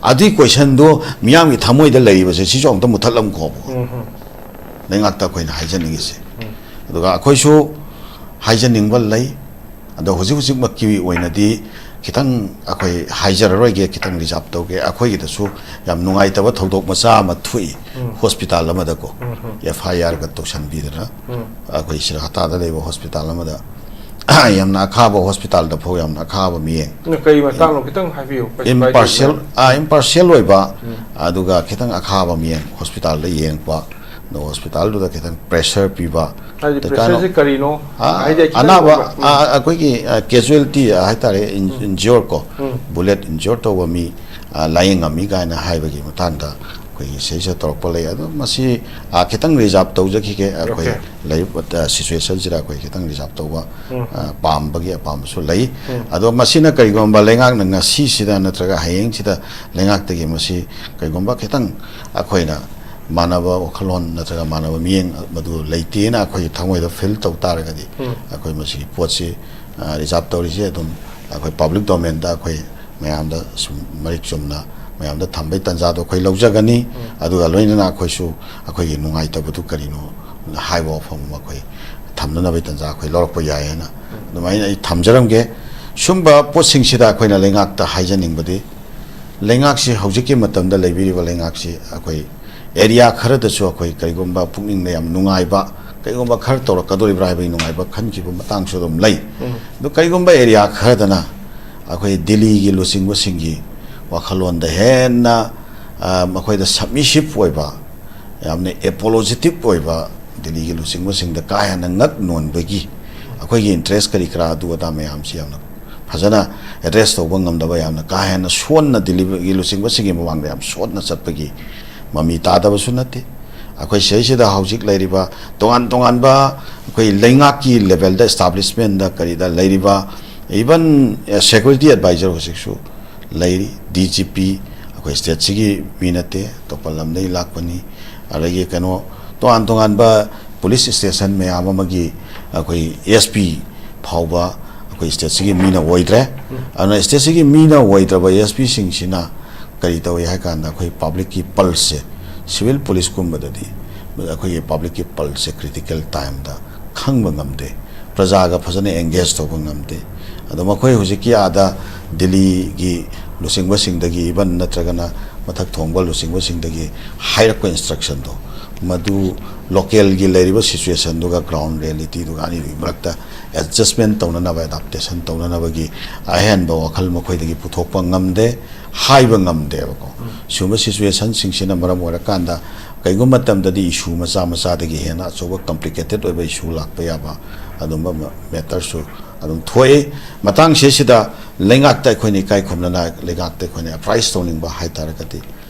ꯑꯗꯨꯒꯤ questionꯗꯣ ꯃꯤꯌꯥꯝꯒꯤ ꯊꯃꯣꯏꯗ ꯂꯩꯔꯤꯕꯁꯦ ꯁꯤꯁꯨ ꯑꯃꯨꯛꯇ ꯃꯨꯊꯠꯂꯝꯈꯣꯕ꯫ ꯎꯝ, ꯎꯝ꯫ ꯂꯩꯉꯥꯛꯇ ꯑꯩꯈꯣꯏꯅ ꯍꯥꯏꯖꯅꯤꯡꯉꯤꯁꯦ꯫ ꯎꯝ꯫ ꯑꯗꯨꯒ ꯑꯩꯈꯣꯏꯁꯨ ꯍꯥꯏꯖꯅꯤꯡꯕ ꯂꯩ꯫ ꯑꯗꯣ ꯍꯧꯖꯤꯛ ꯍꯧꯖꯤꯛꯃꯛꯀꯤ ꯑꯣꯏꯅꯗꯤ ꯈꯤꯇꯪ ꯑꯩꯈꯣꯏ ꯍꯥꯏꯖꯔꯔꯣꯏꯒꯦ, ꯈꯤꯇꯪ reserve ꯇꯧꯒꯦ꯫ ꯑꯩꯈꯣꯏꯒꯤꯗꯁꯨ ꯌꯥꯝ ꯅꯨꯡꯉꯥꯏꯇꯕ ꯊꯧꯗꯣꯛ ꯃꯆꯥ ꯑꯃ ꯊꯣꯛꯏ, ꯎꯝ꯫ Hospital ꯑꯃꯗꯀꯣ, ꯎꯝ, ꯎꯝ꯫ FIRꯒ ꯇꯧꯁꯟꯕꯤꯗꯅ, ꯎꯝ꯫ ꯑꯩꯈꯣꯏ ꯁꯤꯔꯥꯇꯥꯗ ꯂꯩꯕ hospital ꯑꯃꯗ ꯌꯥꯝꯅ ꯑꯈꯥꯕ hospitalꯗ ꯐꯥꯎ ꯌꯥꯝꯅ ꯑꯈꯥꯕ ꯃꯤꯠꯌꯦꯡ, ꯅ ꯀꯔꯤ ꯃꯇꯥꯡꯅꯣ ꯈꯤꯇꯪ ꯍꯥꯏꯕꯤꯌꯨ, ꯀꯩꯁꯨ ꯀꯥꯏꯗꯦ꯫ Impartial, ꯑꯥ, impartial ꯑꯣꯏꯕ, ꯎꯝ꯫ ꯑꯗꯨꯒ ꯈꯤꯇꯪ ꯑꯈꯥꯕ ꯃꯤꯠꯌꯦꯡ hospitalꯗ ꯌꯦꯡꯉꯛꯄ, ꯑꯗꯣ hospitalꯗꯨꯗ ꯈꯤꯇꯪ pressure ꯄꯤꯕ꯫ ꯍꯥꯏꯗꯤ ꯀꯩꯀꯥꯅꯣ? Pressureꯁꯦ ꯀꯔꯤꯅꯣ? ꯑꯥ, ꯍꯥꯏꯗꯤ ꯈꯤꯇꯪ ꯑꯅꯥꯕ, ꯎꯝ꯫ ꯑꯥ, ꯑꯩꯈꯣꯏꯒꯤ, ꯑꯥ, casualty, ꯑꯥ, ꯍꯥꯏꯇꯥꯔꯦ, in-, ꯎꯝ꯫ Injure ꯀꯣ, ꯎꯝ꯫ Bullet injure ꯇꯧꯕ ꯃꯤ, ꯑꯥ, ꯂꯥꯏꯌꯦꯡꯉꯝꯃꯤ ꯀꯥꯏꯅ ꯍꯥꯏꯕꯒꯤ ꯃꯇꯥꯡꯗ ꯑꯩꯈꯣꯏꯒꯤ ꯁꯤꯗꯩꯁꯤꯗ ꯇꯧꯔꯛꯄ ꯂꯩ꯫ ꯑꯗꯣ ꯃꯁꯤ, ꯑꯥ, ꯈꯤꯇꯪ reserve ꯇꯧꯖꯈꯤꯒꯦ꯫ ꯑꯩꯈꯣꯏ Okay꯫ ꯂꯩꯔꯤꯕ, ꯑꯥ, situationꯁꯤꯗ ꯑꯩꯈꯣꯏ ꯈꯤꯇꯪ reserve ꯇꯧꯕ, ꯎꯝ꯫ ꯑꯥ, ꯄꯥꯝꯕꯒꯤ ꯑꯄꯥꯝꯕꯁꯨ ꯂꯩ꯫ ꯎꯝ꯫ ꯑꯗꯣ ꯃꯁꯤꯅ ꯀꯔꯤꯒꯨꯝꯕ ꯂꯩꯉꯥꯛꯅ ꯉꯁꯤꯁꯤꯗ ꯅꯠꯇ꯭ꯔꯒ ꯍꯌꯦꯡꯁꯤꯗ ꯂꯩꯉꯥꯛꯇꯒꯤ ꯃꯁꯤ ꯀꯔꯤꯒꯨꯝꯕ ꯈꯤꯇꯪ ꯑꯩꯈꯣꯏꯅ ꯃꯥꯟꯅꯕ ꯋꯥꯈꯜꯂꯣꯟ ꯅꯠꯇ꯭ꯔꯒ ꯃꯥꯟꯅꯕ ꯃꯤꯠꯌꯦꯡ ꯃꯗꯨ ꯂꯩꯇꯦꯅ ꯑꯩꯈꯣꯏꯒꯤ ꯊꯃꯣꯏꯗ feel ꯇꯧ ꯇꯥꯔꯒꯗꯤ, ꯎꯝ꯫ ꯑꯩꯈꯣꯏ ꯃꯁꯤꯒꯤ ꯄꯣꯠꯁꯤ, ꯑ, reserve ꯇꯧꯔꯤꯁꯦ ꯑꯗꯨꯝ ꯑꯩꯈꯣꯏ public domainꯗ ꯑꯩꯈꯣꯏ ꯃꯌꯥꯝꯗ ꯁꯨꯝ ꯃꯔꯤꯛ ꯆꯨꯝꯅ ꯃꯌꯥꯝꯗ ꯊꯝꯕꯩ ꯇꯥꯟꯖꯥꯗꯣ ꯑꯩꯈꯣꯏ ꯂꯧꯖꯒꯅꯤ꯫ ꯎꯝ꯫ ꯑꯗꯨꯒ ꯂꯣꯏꯅꯅ ꯑꯩꯈꯣꯏꯁꯨ ꯑꯩꯈꯣꯏꯒꯤ ꯅꯨꯡꯉꯥꯏꯇꯕꯗꯨ ꯀꯔꯤꯅꯣ ꯍꯥꯏꯕ ꯋꯥꯐꯝ ꯑꯃ ꯑꯩꯈꯣꯏ ꯊꯝꯅꯅꯕꯒꯤ ꯇꯥꯟꯖꯥ ꯑꯩꯈꯣꯏ ꯂꯧꯔꯛꯄ ꯌꯥꯏ ꯍꯥꯏꯅ ꯑꯗꯨꯃꯥꯏꯅ ꯑꯩ ꯊꯝꯖꯔꯝꯒꯦ꯫ ꯁꯨꯝꯕ ꯄꯣꯠꯁꯤꯡꯁꯤꯗ ꯑꯩꯈꯣꯏꯅ ꯂꯩꯉꯥꯛꯇ ꯍꯥꯏꯖꯅꯤꯡꯕꯗꯤ, ꯂꯩꯉꯥꯛꯁꯤ ꯍꯧꯖꯤꯛꯀꯤ ꯃꯇꯝꯗ ꯂꯩꯕꯤꯔꯤꯕ ꯂꯩꯉꯥꯛꯁꯤ ꯑꯩꯈꯣꯏ area ꯈꯔꯗꯁꯨ ꯑꯩꯈꯣꯏ ꯀꯔꯤꯒꯨꯝꯕ ꯄꯨꯛꯅꯤꯡꯗ ꯌꯥꯝ ꯅꯨꯡꯉꯥꯏꯕ, ꯀꯔꯤꯒꯨꯝꯕ ꯈꯔ ꯇꯧꯔꯛꯀꯗꯧꯔꯤꯕ꯭ꯔꯥ ꯍꯥꯏꯕꯒꯤ ꯅꯨꯡꯉꯥꯏꯕ ꯈꯟꯈꯤꯕ ꯃꯇꯥꯡꯁꯨ ꯑꯗꯨꯝ ꯂꯩ꯫ ꯎꯝ꯫ ꯑꯗꯨ ꯀꯔꯤꯒꯨꯝꯕ area ꯈꯔꯗꯅ ꯑꯩꯈꯣꯏ ꯗꯤꯜꯂꯤꯒꯤ ꯂꯨꯆꯤꯡꯕꯁꯤꯡꯒꯤ ꯋꯥꯈꯜꯂꯣꯟꯗ ꯍꯦꯟꯅ, ꯑ, ꯃꯈꯣꯏꯗ submissive ꯑꯣꯏꯕ, ꯌꯥꯝꯅ apologetic ꯑꯣꯏꯕ, ꯗꯤꯜꯂꯤꯒꯤ ꯂꯨꯆꯤꯡꯕꯁꯤꯡꯗ ꯀꯥ ꯍꯦꯟꯅ ꯉꯛ ꯅꯣꯟꯕꯒꯤ, ꯑꯩꯈꯣꯏꯒꯤ interest ꯀꯔꯤ ꯀꯔꯥ ꯑꯗꯨ ꯑꯗꯥ ꯃꯌꯥꯝꯁꯤ ꯌꯥꯝꯅ ꯐꯖꯅ address ꯇꯧꯕ ꯉꯝꯗꯕ, ꯌꯥꯝꯅ ꯀꯥ ꯍꯦꯟꯅ ꯁꯣꯟꯅ ꯗꯤꯜꯂꯤꯒꯤ ꯂꯨꯆꯤꯡꯕꯁꯤꯡꯒꯤ ꯃꯃꯥꯡꯗ ꯌꯥꯝ ꯁꯣꯟꯅ ꯆꯠꯄꯒꯤ ꯃꯃꯤ ꯇꯥꯗꯕꯁꯨ ꯅꯠꯇꯦ꯫ ꯑꯩꯈꯣꯏ ꯁꯤꯗꯩꯁꯤꯗ ꯍꯧꯖꯤꯛ ꯂꯩꯔꯤꯕ ꯇꯣꯉꯥꯟ ꯇꯣꯉꯥꯟꯕ ꯑꯩꯈꯣꯏ ꯂꯩꯉꯥꯛꯀꯤ levelꯗ, establishmentꯗ ꯀꯔꯤꯗ ꯂꯩꯔꯤꯕ, even security advisor ꯍꯧꯖꯤꯛꯁꯨ ꯂꯩꯔꯤ, D G P ꯑꯩꯈꯣꯏ stateꯁꯤꯒꯤ ꯃꯤ ꯅꯠꯇꯦ, ꯑꯇꯣꯞꯄ ꯂꯝꯗꯒꯤ ꯂꯥꯛꯄꯅꯤ꯫ ꯑꯗꯒꯤ ꯀꯩꯅꯣ, ꯇꯣꯉꯥꯟ ꯇꯣꯉꯥꯟꯕ police station ꯃꯌꯥꯝ ꯑꯃꯒꯤ ꯑꯩꯈꯣꯏ S P ꯐꯥꯎꯕ ꯑꯩꯈꯣꯏ stateꯁꯤꯒꯤ ꯃꯤꯅ ꯑꯣꯏꯗ꯭ꯔꯦ꯫ ꯑꯗꯨꯅ stateꯁꯤꯒꯤ ꯃꯤꯅ ꯑꯣꯏꯗ꯭ꯔꯕ S Pꯁꯤꯡꯁꯤꯅ ꯀꯔꯤ ꯇꯧꯏ ꯍꯥꯏ ꯀꯥꯟꯗ, ꯑꯩꯈꯣꯏ publicꯀꯤ pulseꯁꯦ, civil policeꯀꯨꯝꯕꯗꯗꯤ ꯑꯩꯈꯣꯏꯒꯤ publicꯀꯤ pulseꯁꯦ critical timeꯗ ꯈꯪꯕ ꯉꯝꯗꯦ, ꯄ꯭ꯔꯖꯥꯒ ꯐꯖꯅ engage ꯇꯧꯕ ꯉꯝꯗꯦ꯫ ꯑꯗꯣ ꯃꯈꯣꯏ ꯍꯧꯖꯤꯛꯀꯤ ꯑꯥꯗ ꯗꯤꯜꯂꯤꯒꯤ ꯂꯨꯆꯤꯡꯕꯁꯤꯡꯗꯒꯤ even ꯅꯠꯇ꯭ꯔꯒꯅ ꯃꯊꯛ ꯊꯣꯡꯕ ꯂꯨꯆꯤꯡꯕꯁꯤꯡꯗꯒꯤ ꯍꯥꯏꯔꯛꯄ instructionꯗꯣ, ꯃꯗꯨ localꯒꯤ ꯂꯩꯔꯤꯕ situationꯗꯨꯒ ground realityꯗꯨꯒ ꯑꯅꯤꯗꯨꯒꯤ ꯃꯔꯛꯇ adjustment ꯇꯧꯅꯅꯕ, adaptation ꯇꯧꯅꯅꯕꯒꯤ ꯑꯍꯦꯟꯕ ꯋꯥꯈꯜ ꯃꯈꯣꯏꯗꯒꯤ ꯄꯨꯊꯣꯛꯄ ꯉꯝꯗꯦ, ꯍꯥꯏꯕ ꯉꯝꯗꯦꯕꯀꯣ꯫ ꯁꯤꯒꯨꯝꯕ situationꯁꯤꯡꯁꯤꯅ ꯃꯔꯝ ꯑꯣꯏꯔꯀꯥꯟꯗ ꯀꯩꯒꯨꯝꯕ ꯃꯇꯝꯗꯗꯤ issue ꯃꯆꯥ ꯃꯆꯥꯗꯒꯤ ꯍꯦꯟꯅ ꯑꯆꯧꯕ complicated ꯑꯣꯏꯕ issue ꯂꯥꯛꯄ ꯌꯥꯕ ꯑꯗꯨꯝꯕ ꯃ-, matterꯁꯨ ꯑꯗꯨꯝ ꯊꯣꯛꯏ꯫ ꯃꯇꯥꯡꯁꯤꯁꯤꯗ ꯂꯩꯉꯥꯛꯇ ꯑꯩꯈꯣꯏꯅ ꯏꯀꯥꯏ ꯈꯨꯝꯅꯅ ꯂꯩꯉꯥꯛꯇ ꯑꯩꯈꯣꯏꯅ apprise ꯇꯧꯅꯤꯡꯕ ꯍꯥꯏ ꯇꯥꯔꯒꯗꯤ,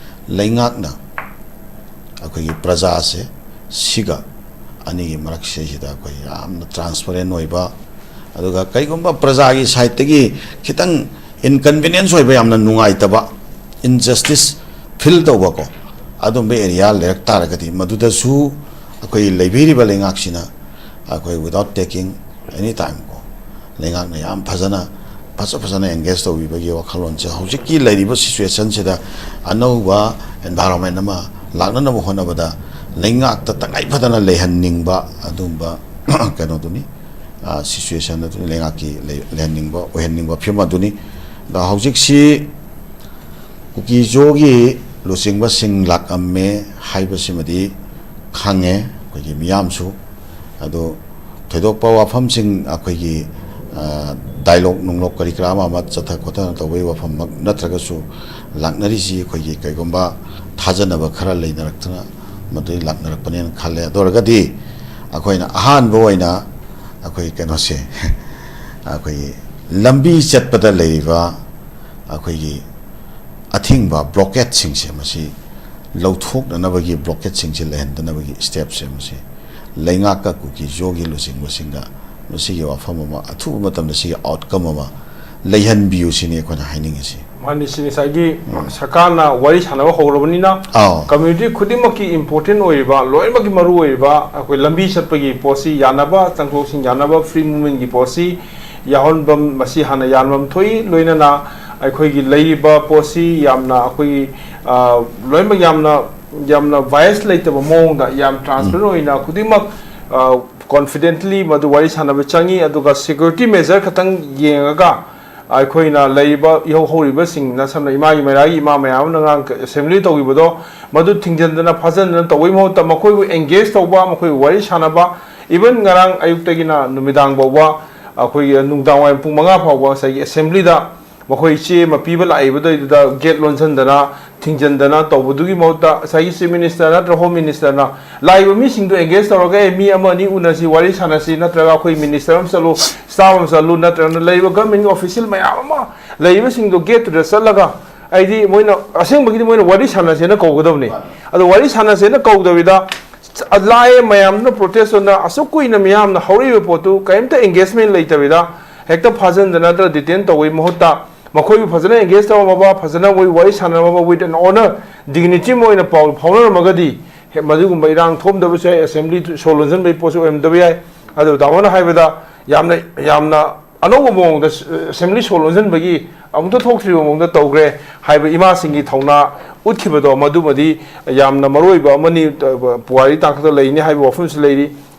ꯂꯩꯉꯥꯛꯅ ꯑꯩꯈꯣꯏꯒꯤ ꯄ꯭ꯔꯖꯥꯁꯦ ꯁꯤꯒ ꯑꯅꯤꯒꯤ ꯃꯔꯛꯁꯤꯗꯩꯁꯤꯗ ꯑꯩꯈꯣꯏ ꯌꯥꯝꯅ transparent ꯑꯣꯏꯕ, ꯑꯗꯨꯒ ꯀꯩꯒꯨꯝꯕ ꯄ꯭ꯔꯖꯥꯒꯤ sideꯇꯒꯤ ꯈꯤꯇꯪ inconvenience ꯑꯣꯏꯕ, ꯌꯥꯝꯅ ꯅꯨꯡꯉꯥꯏꯇꯕ, injustice feel ꯇꯧꯕꯀꯣ, ꯑꯗꯨꯝꯕ area ꯂꯩꯔꯛ ꯇꯥꯔꯒꯗꯤ ꯃꯗꯨꯗꯁꯨ ꯑꯩꯈꯣꯏ ꯂꯩꯕꯤꯔꯤꯕ ꯂꯩꯉꯥꯛꯁꯤꯅ ꯑꯩꯈꯣꯏ without taking any time ꯀꯣ, ꯂꯩꯉꯥꯛꯅ ꯌꯥꯝ ꯐꯖꯅ ꯐꯖ ꯐꯖꯅ ꯑꯦꯡꯒꯦꯖ ꯇꯧꯕꯤꯕꯒꯤ ꯋꯥꯈꯜꯂꯣꯟꯁꯦ ꯍꯧꯖꯤꯛꯀꯤ ꯂꯩꯔꯤꯕ ꯁꯤꯆꯨꯋꯦꯁꯟꯁꯤꯗ ꯑꯅꯧꯕ ꯑꯦꯟꯚꯥꯏꯔꯣꯟꯃꯦꯟ ꯑꯃ ꯂꯥꯛꯅꯅꯕ ꯍꯣꯠꯅꯕꯗ ꯂꯩꯉꯥꯛꯇ ꯇꯉꯥꯏ ꯐꯗꯅ ꯂꯩꯍꯟꯅꯤꯡꯕ ꯑꯗꯨꯒꯨꯝꯕ ꯀꯩꯅꯣꯗꯨꯅꯤ, ꯁꯤꯆꯨꯋꯦꯁꯟ ꯑꯗꯨꯅꯤ, ꯂꯩꯉꯥꯛꯀꯤ ꯂꯩ- ꯂꯩꯍꯟꯅꯤꯡꯕ, ꯑꯣꯏꯍꯟꯅꯤꯡꯕ ꯐꯤꯕꯝ ꯑꯗꯨꯅꯤ꯫ ꯑꯗ ꯍꯧꯖꯤꯛꯁꯤ ꯀꯨꯀꯤ ꯖꯣꯒꯤ ꯂꯨꯆꯤꯡꯕꯁꯤꯡ ꯂꯥꯛꯑꯝꯃꯦ ꯍꯥꯏꯕꯁꯤꯃꯗꯤ ꯈꯪꯉꯦ ꯑꯩꯈꯣꯏꯒꯤ ꯃꯤꯌꯥꯝꯁꯨ꯫ ꯑꯗꯣ ꯊꯣꯏꯗꯣꯛꯄ ꯋꯥꯐꯝꯁꯤꯡ ꯑꯩꯈꯣꯏꯒꯤ, ꯑ, ꯗꯥꯏꯂꯣꯛ ꯅꯨꯡꯂꯣꯛ ꯀꯔꯤ ꯀꯔꯥ ꯑꯃ ꯑꯃ ꯆꯠꯊ ꯈꯣꯠꯊꯅ ꯇꯧꯕꯒꯤ ꯋꯥꯐꯝꯃꯛ ꯅꯠꯇ꯭ꯔꯒꯁꯨ, ꯂꯥꯛꯅꯔꯤꯁꯤ ꯑꯩꯈꯣꯏꯒꯤ ꯀꯩꯒꯨꯝꯕ ꯊꯥꯖꯅꯕ ꯈꯔ ꯂꯩꯅꯔꯛꯇꯅ ꯃꯗꯨꯗꯒꯤ ꯂꯥꯛꯅꯔꯛꯄꯅꯦꯅ ꯈꯜꯂꯦ꯫ ꯑꯗꯨ ꯑꯣꯏꯔꯒꯗꯤ ꯑꯩꯈꯣꯏꯅ ꯑꯍꯥꯟꯕ ꯑꯣꯏꯅ ꯑꯩꯈꯣꯏ ꯀꯩꯅꯣꯁꯦ, ꯑꯩꯈꯣꯏꯒꯤ ꯂꯝꯕꯤ ꯆꯠꯄꯗ ꯂꯩꯔꯤꯕ ꯑꯩꯈꯣꯏꯒꯤ ꯑꯊꯤꯡꯕ ꯕ꯭ꯂꯣꯀꯦꯠꯁꯤꯡꯁꯦ, ꯃꯁꯤ ꯂꯧꯊꯣꯛꯅꯅꯕꯒꯤ, ꯕ꯭ꯂꯣꯀꯦꯠꯁꯤꯡꯁꯦ ꯂꯩꯍꯟꯗꯅꯕꯒꯤ ꯁ꯭ꯇꯦꯞꯁꯦ, ꯃꯁꯤ ꯂꯩꯉꯥꯛꯀ ꯀꯨꯀꯤ ꯖꯣꯒꯤ ꯂꯨꯆꯤꯡꯕꯁꯤꯡꯒ ꯃꯁꯤꯒꯤ ꯋꯥꯐꯝ ꯑꯃ, ꯑꯊꯨꯕ ꯃꯇꯝꯗ ꯁꯤꯒꯤ ꯑꯥꯎꯠꯀꯝ ꯑꯃ ꯂꯩꯍꯟꯕꯤꯌꯨ ꯁꯤꯅꯤ ꯑꯩꯈꯣꯏꯅ ꯍꯥꯏꯅꯤꯡꯉꯤꯁꯤ꯫ ꯃꯥꯅꯤ, ꯁꯤ ꯉꯁꯥꯏꯒꯤ ꯎꯝ꯫ ꯁꯔꯀꯥꯔꯅ ꯋꯥꯔꯤ ꯁꯥꯟꯅꯕ ꯍꯧꯔꯕꯅꯤꯅ, ꯑꯥꯎ꯫ ꯀꯝꯃ꯭ꯌꯨꯅꯤꯇꯤ ꯈꯨꯗꯤꯡꯃꯛꯀꯤ ꯏꯝꯄꯣꯔꯇꯦꯟ ꯑꯣꯏꯔꯤꯕ, ꯂꯣꯏꯅꯃꯛꯀꯤ ꯃꯔꯨ ꯑꯣꯏꯔꯤꯕ ꯑꯩꯈꯣꯏ ꯂꯝꯕꯤ ꯆꯠꯄꯒꯤ ꯄꯣꯠꯁꯤ ꯌꯥꯅꯕ, ꯆꯪꯊꯣꯛ ꯆꯪꯁꯤꯟ ꯌꯥꯅꯕ, ꯐ꯭ꯔꯤ ꯃꯨꯚꯃꯦꯟꯒꯤ ꯄꯣꯠꯁꯤ ꯌꯥꯎꯍꯟꯐꯝ, ꯃꯁꯤ ꯍꯥꯟꯅ ꯌꯥꯟꯐꯝ ꯊꯣꯛꯏ꯫ ꯂꯣꯏꯅꯅ ꯑꯩꯈꯣꯏꯒꯤ ꯂꯩꯔꯤꯕ ꯄꯣꯠꯁꯤ ꯌꯥꯝꯅ ꯑꯩꯈꯣꯏꯒꯤ, ꯑ, ꯂꯣꯏꯅꯃꯛ ꯌꯥꯝꯅ, ꯌꯥꯝꯅ ꯕꯥꯏꯁ ꯂꯩꯇꯕ ꯃꯑꯣꯡꯗ, ꯌꯥꯝ ꯇ꯭ꯔꯥꯟꯁꯄꯦꯔꯦꯟ ꯎꯝ꯫ ꯑꯣꯏꯅ ꯈꯨꯗꯤꯡꯃꯛ, ꯑ, ꯀꯣꯟꯐꯤꯗꯦꯟꯠꯂꯤ ꯃꯗꯨ ꯋꯥꯔꯤ ꯁꯥꯟꯅꯕ ꯆꯪꯉꯤ꯫ ꯑꯗꯨꯒ ꯁꯦꯀ꯭ꯌꯨꯔꯤꯇꯤ ꯃꯦꯖꯔ ꯈꯛꯇꯪ ꯌꯦꯡꯉꯒ ꯑꯩꯈꯣꯏꯅ ꯂꯩꯔꯤꯕ ꯏꯍꯧ ꯍꯧꯔꯤꯕꯁꯤꯡꯅ, ꯁꯝꯅ ꯏꯃꯥꯒꯤ ꯃꯩꯔꯥꯒꯤ ꯏꯃꯥ ꯃꯌꯥꯝ ꯑꯃꯅ ꯉꯔꯥꯡ ꯑꯦꯁꯦꯝꯕ꯭ꯂꯤ ꯇꯧꯈꯤꯕꯗꯣ, ꯃꯗꯨ ꯊꯤꯡꯖꯤꯟꯗꯅ ꯐꯥꯖꯤꯟꯗꯅ ꯇꯧꯕꯒꯤ ꯃꯍꯨꯠꯇ ꯃꯈꯣꯏꯕꯨ ꯑꯦꯡꯒꯦꯖ ꯇꯧꯕ, ꯃꯈꯣꯏꯕꯨ ꯋꯥꯔꯤ ꯁꯥꯟꯅꯕ, ꯏꯚꯟ ꯉꯔꯥꯡ ꯑꯌꯨꯛꯇꯒꯤꯅ ꯅꯨꯃꯤꯗꯥꯡ ꯐꯥꯎꯕ, ꯑꯩꯈꯣꯏꯒꯤ ꯅꯨꯡꯗꯥꯡ ꯋꯥꯏꯔꯝ ꯄꯨꯡ ꯃꯉꯥ ꯐꯥꯎꯕ ꯉꯁꯥꯏꯒꯤ ꯑꯦꯁꯦꯝꯕ꯭ꯂꯤꯗ ꯃꯈꯣꯏ ꯆꯦ ꯑꯃ ꯄꯤꯕ ꯂꯥꯛꯏꯕꯗꯩꯗꯨꯗ ꯒꯦꯠ ꯂꯣꯟꯁꯤꯟꯗꯅ, ꯊꯤꯡꯖꯤꯟꯗꯅ ꯇꯧꯕꯗꯨꯒꯤ ꯃꯍꯨꯠꯇ ꯉꯁꯥꯏꯒꯤ ꯆꯤꯐ ꯃꯤꯅꯤꯁꯇꯔ ꯅꯠꯇ꯭ꯔ ꯍꯣꯝ ꯃꯤꯅꯤꯁꯇꯔꯅ ꯂꯥꯛꯏꯕ ꯃꯤꯁꯤꯡꯗꯨ ꯑꯦꯡꯒꯦꯖ ꯇꯧꯔꯒ, "ꯑꯦ, ꯃꯤ ꯑꯃ ꯑꯅꯤ ꯎꯅꯁꯤ, ꯋꯥꯔꯤ ꯁꯥꯟꯅꯁꯤ, ꯅꯠꯇ꯭ꯔꯒ ꯑꯩꯈꯣꯏ ꯃꯤꯅꯤꯁꯇꯔ ꯑꯃ ꯆꯠꯂꯨ, ꯁ꯭ꯇꯥꯐ ꯑꯃ ꯆꯠꯂꯨ, ꯅꯠꯇ꯭ꯔꯒꯅ ꯂꯩꯔꯤꯕ ꯒꯚꯔꯟꯃꯦꯟꯒꯤ ꯑꯣꯐꯤꯁꯤꯌꯦꯜ ꯃꯌꯥꯝ ꯑꯃ ꯂꯩꯔꯤꯕꯁꯤꯡꯗꯣ ꯒꯦꯠꯇꯨꯗ ꯆꯠꯂꯒ", ꯍꯥꯏꯗꯤ ꯃꯣꯏꯅ ꯑꯁꯦꯡꯕꯒꯤꯗꯤ ꯃꯣꯏꯅ ꯋꯥꯔꯤ ꯁꯥꯟꯅꯁꯦꯅ ꯀꯧꯒꯗꯕꯅꯤ꯫ ꯑꯗꯣ ꯋꯥꯔꯤ ꯁꯥꯟꯅꯁꯦꯅ ꯀꯧꯗꯕꯤꯗ, ꯂꯥꯛꯑꯦ, ꯃꯌꯥꯝꯗꯨꯅ ꯄ꯭ꯔꯣꯇꯦꯁ ꯇꯧꯗꯅ ꯑꯁꯨꯛ ꯀꯨꯏꯅ ꯃꯤꯌꯥꯝꯅ ꯍꯧꯔꯛꯏꯕ ꯄꯣꯠꯇꯨ ꯀꯔꯤꯝꯇ ꯑꯦꯡꯒꯦꯖꯃꯦꯟ ꯂꯩꯇꯕꯤꯗ ꯍꯦꯛꯇ ꯐꯥꯖꯤꯟꯗꯅ ꯅꯠꯇ꯭ꯔꯒ ꯗꯤꯇꯦꯟ ꯇꯧꯕꯒꯤ ꯃꯍꯨꯠꯇ ꯃꯈꯣꯏꯕꯨ ꯐꯖꯅ ꯑꯦꯡꯒꯦꯖ ꯇꯧꯔꯝꯃꯕ, ꯐꯖꯅ ꯃꯣꯏ ꯋꯥꯔꯤ ꯁꯥꯟꯅꯔꯝꯃꯕ, with an honor, dignity ꯑꯃ ꯑꯣꯏꯅ ꯄꯥꯎ ꯐꯥꯎꯅꯔꯝꯃꯒꯗꯤ ꯍꯦ-, ꯃꯗꯨꯒꯨꯝꯕ ꯏꯔꯥꯡ ꯊꯣꯛꯂꯝꯗꯕꯁꯨ ꯌꯥꯏ, ꯑꯦꯁꯦꯝꯕ꯭ꯂꯤ ꯁꯣ ꯂꯣꯟꯁꯤꯟꯕꯒꯤ ꯄꯣꯠꯁꯨ ꯑꯣꯏꯔꯝꯗꯕ ꯌꯥꯏ꯫ ꯑꯗꯨ ꯗꯥꯃꯣꯅ ꯍꯥꯏꯕꯗ ꯌꯥꯝꯅ, ꯌꯥꯝꯅ ꯑꯅꯧꯕ ꯃꯑꯣꯡꯗ ꯑꯦꯁꯦꯝꯕ꯭ꯂꯤ ꯁꯣ ꯂꯣꯟꯁꯤꯟꯕꯒꯤ ꯑꯃꯨꯛꯇ ꯊꯣꯛꯇ꯭ꯔꯤꯕ ꯃꯑꯣꯡꯗ ꯇꯧꯈ꯭ꯔꯦ ꯍꯥꯏꯕ ꯏꯃꯥꯁꯤꯡꯒꯤ ꯊꯧꯅꯥ ꯎꯠꯈꯤꯕꯗꯣ ꯃꯗꯨꯃꯗꯤ ꯌꯥꯝꯅ ꯃꯔꯨ ꯑꯣꯏꯕ ꯑꯃꯅꯤ꯫ ꯄꯨꯋꯥꯔꯤ ꯇꯥꯡꯀꯛꯇ ꯂꯩꯅꯤ ꯍꯥꯏꯕ ꯋꯥꯐꯝꯁꯨ ꯂꯩꯔꯤ꯫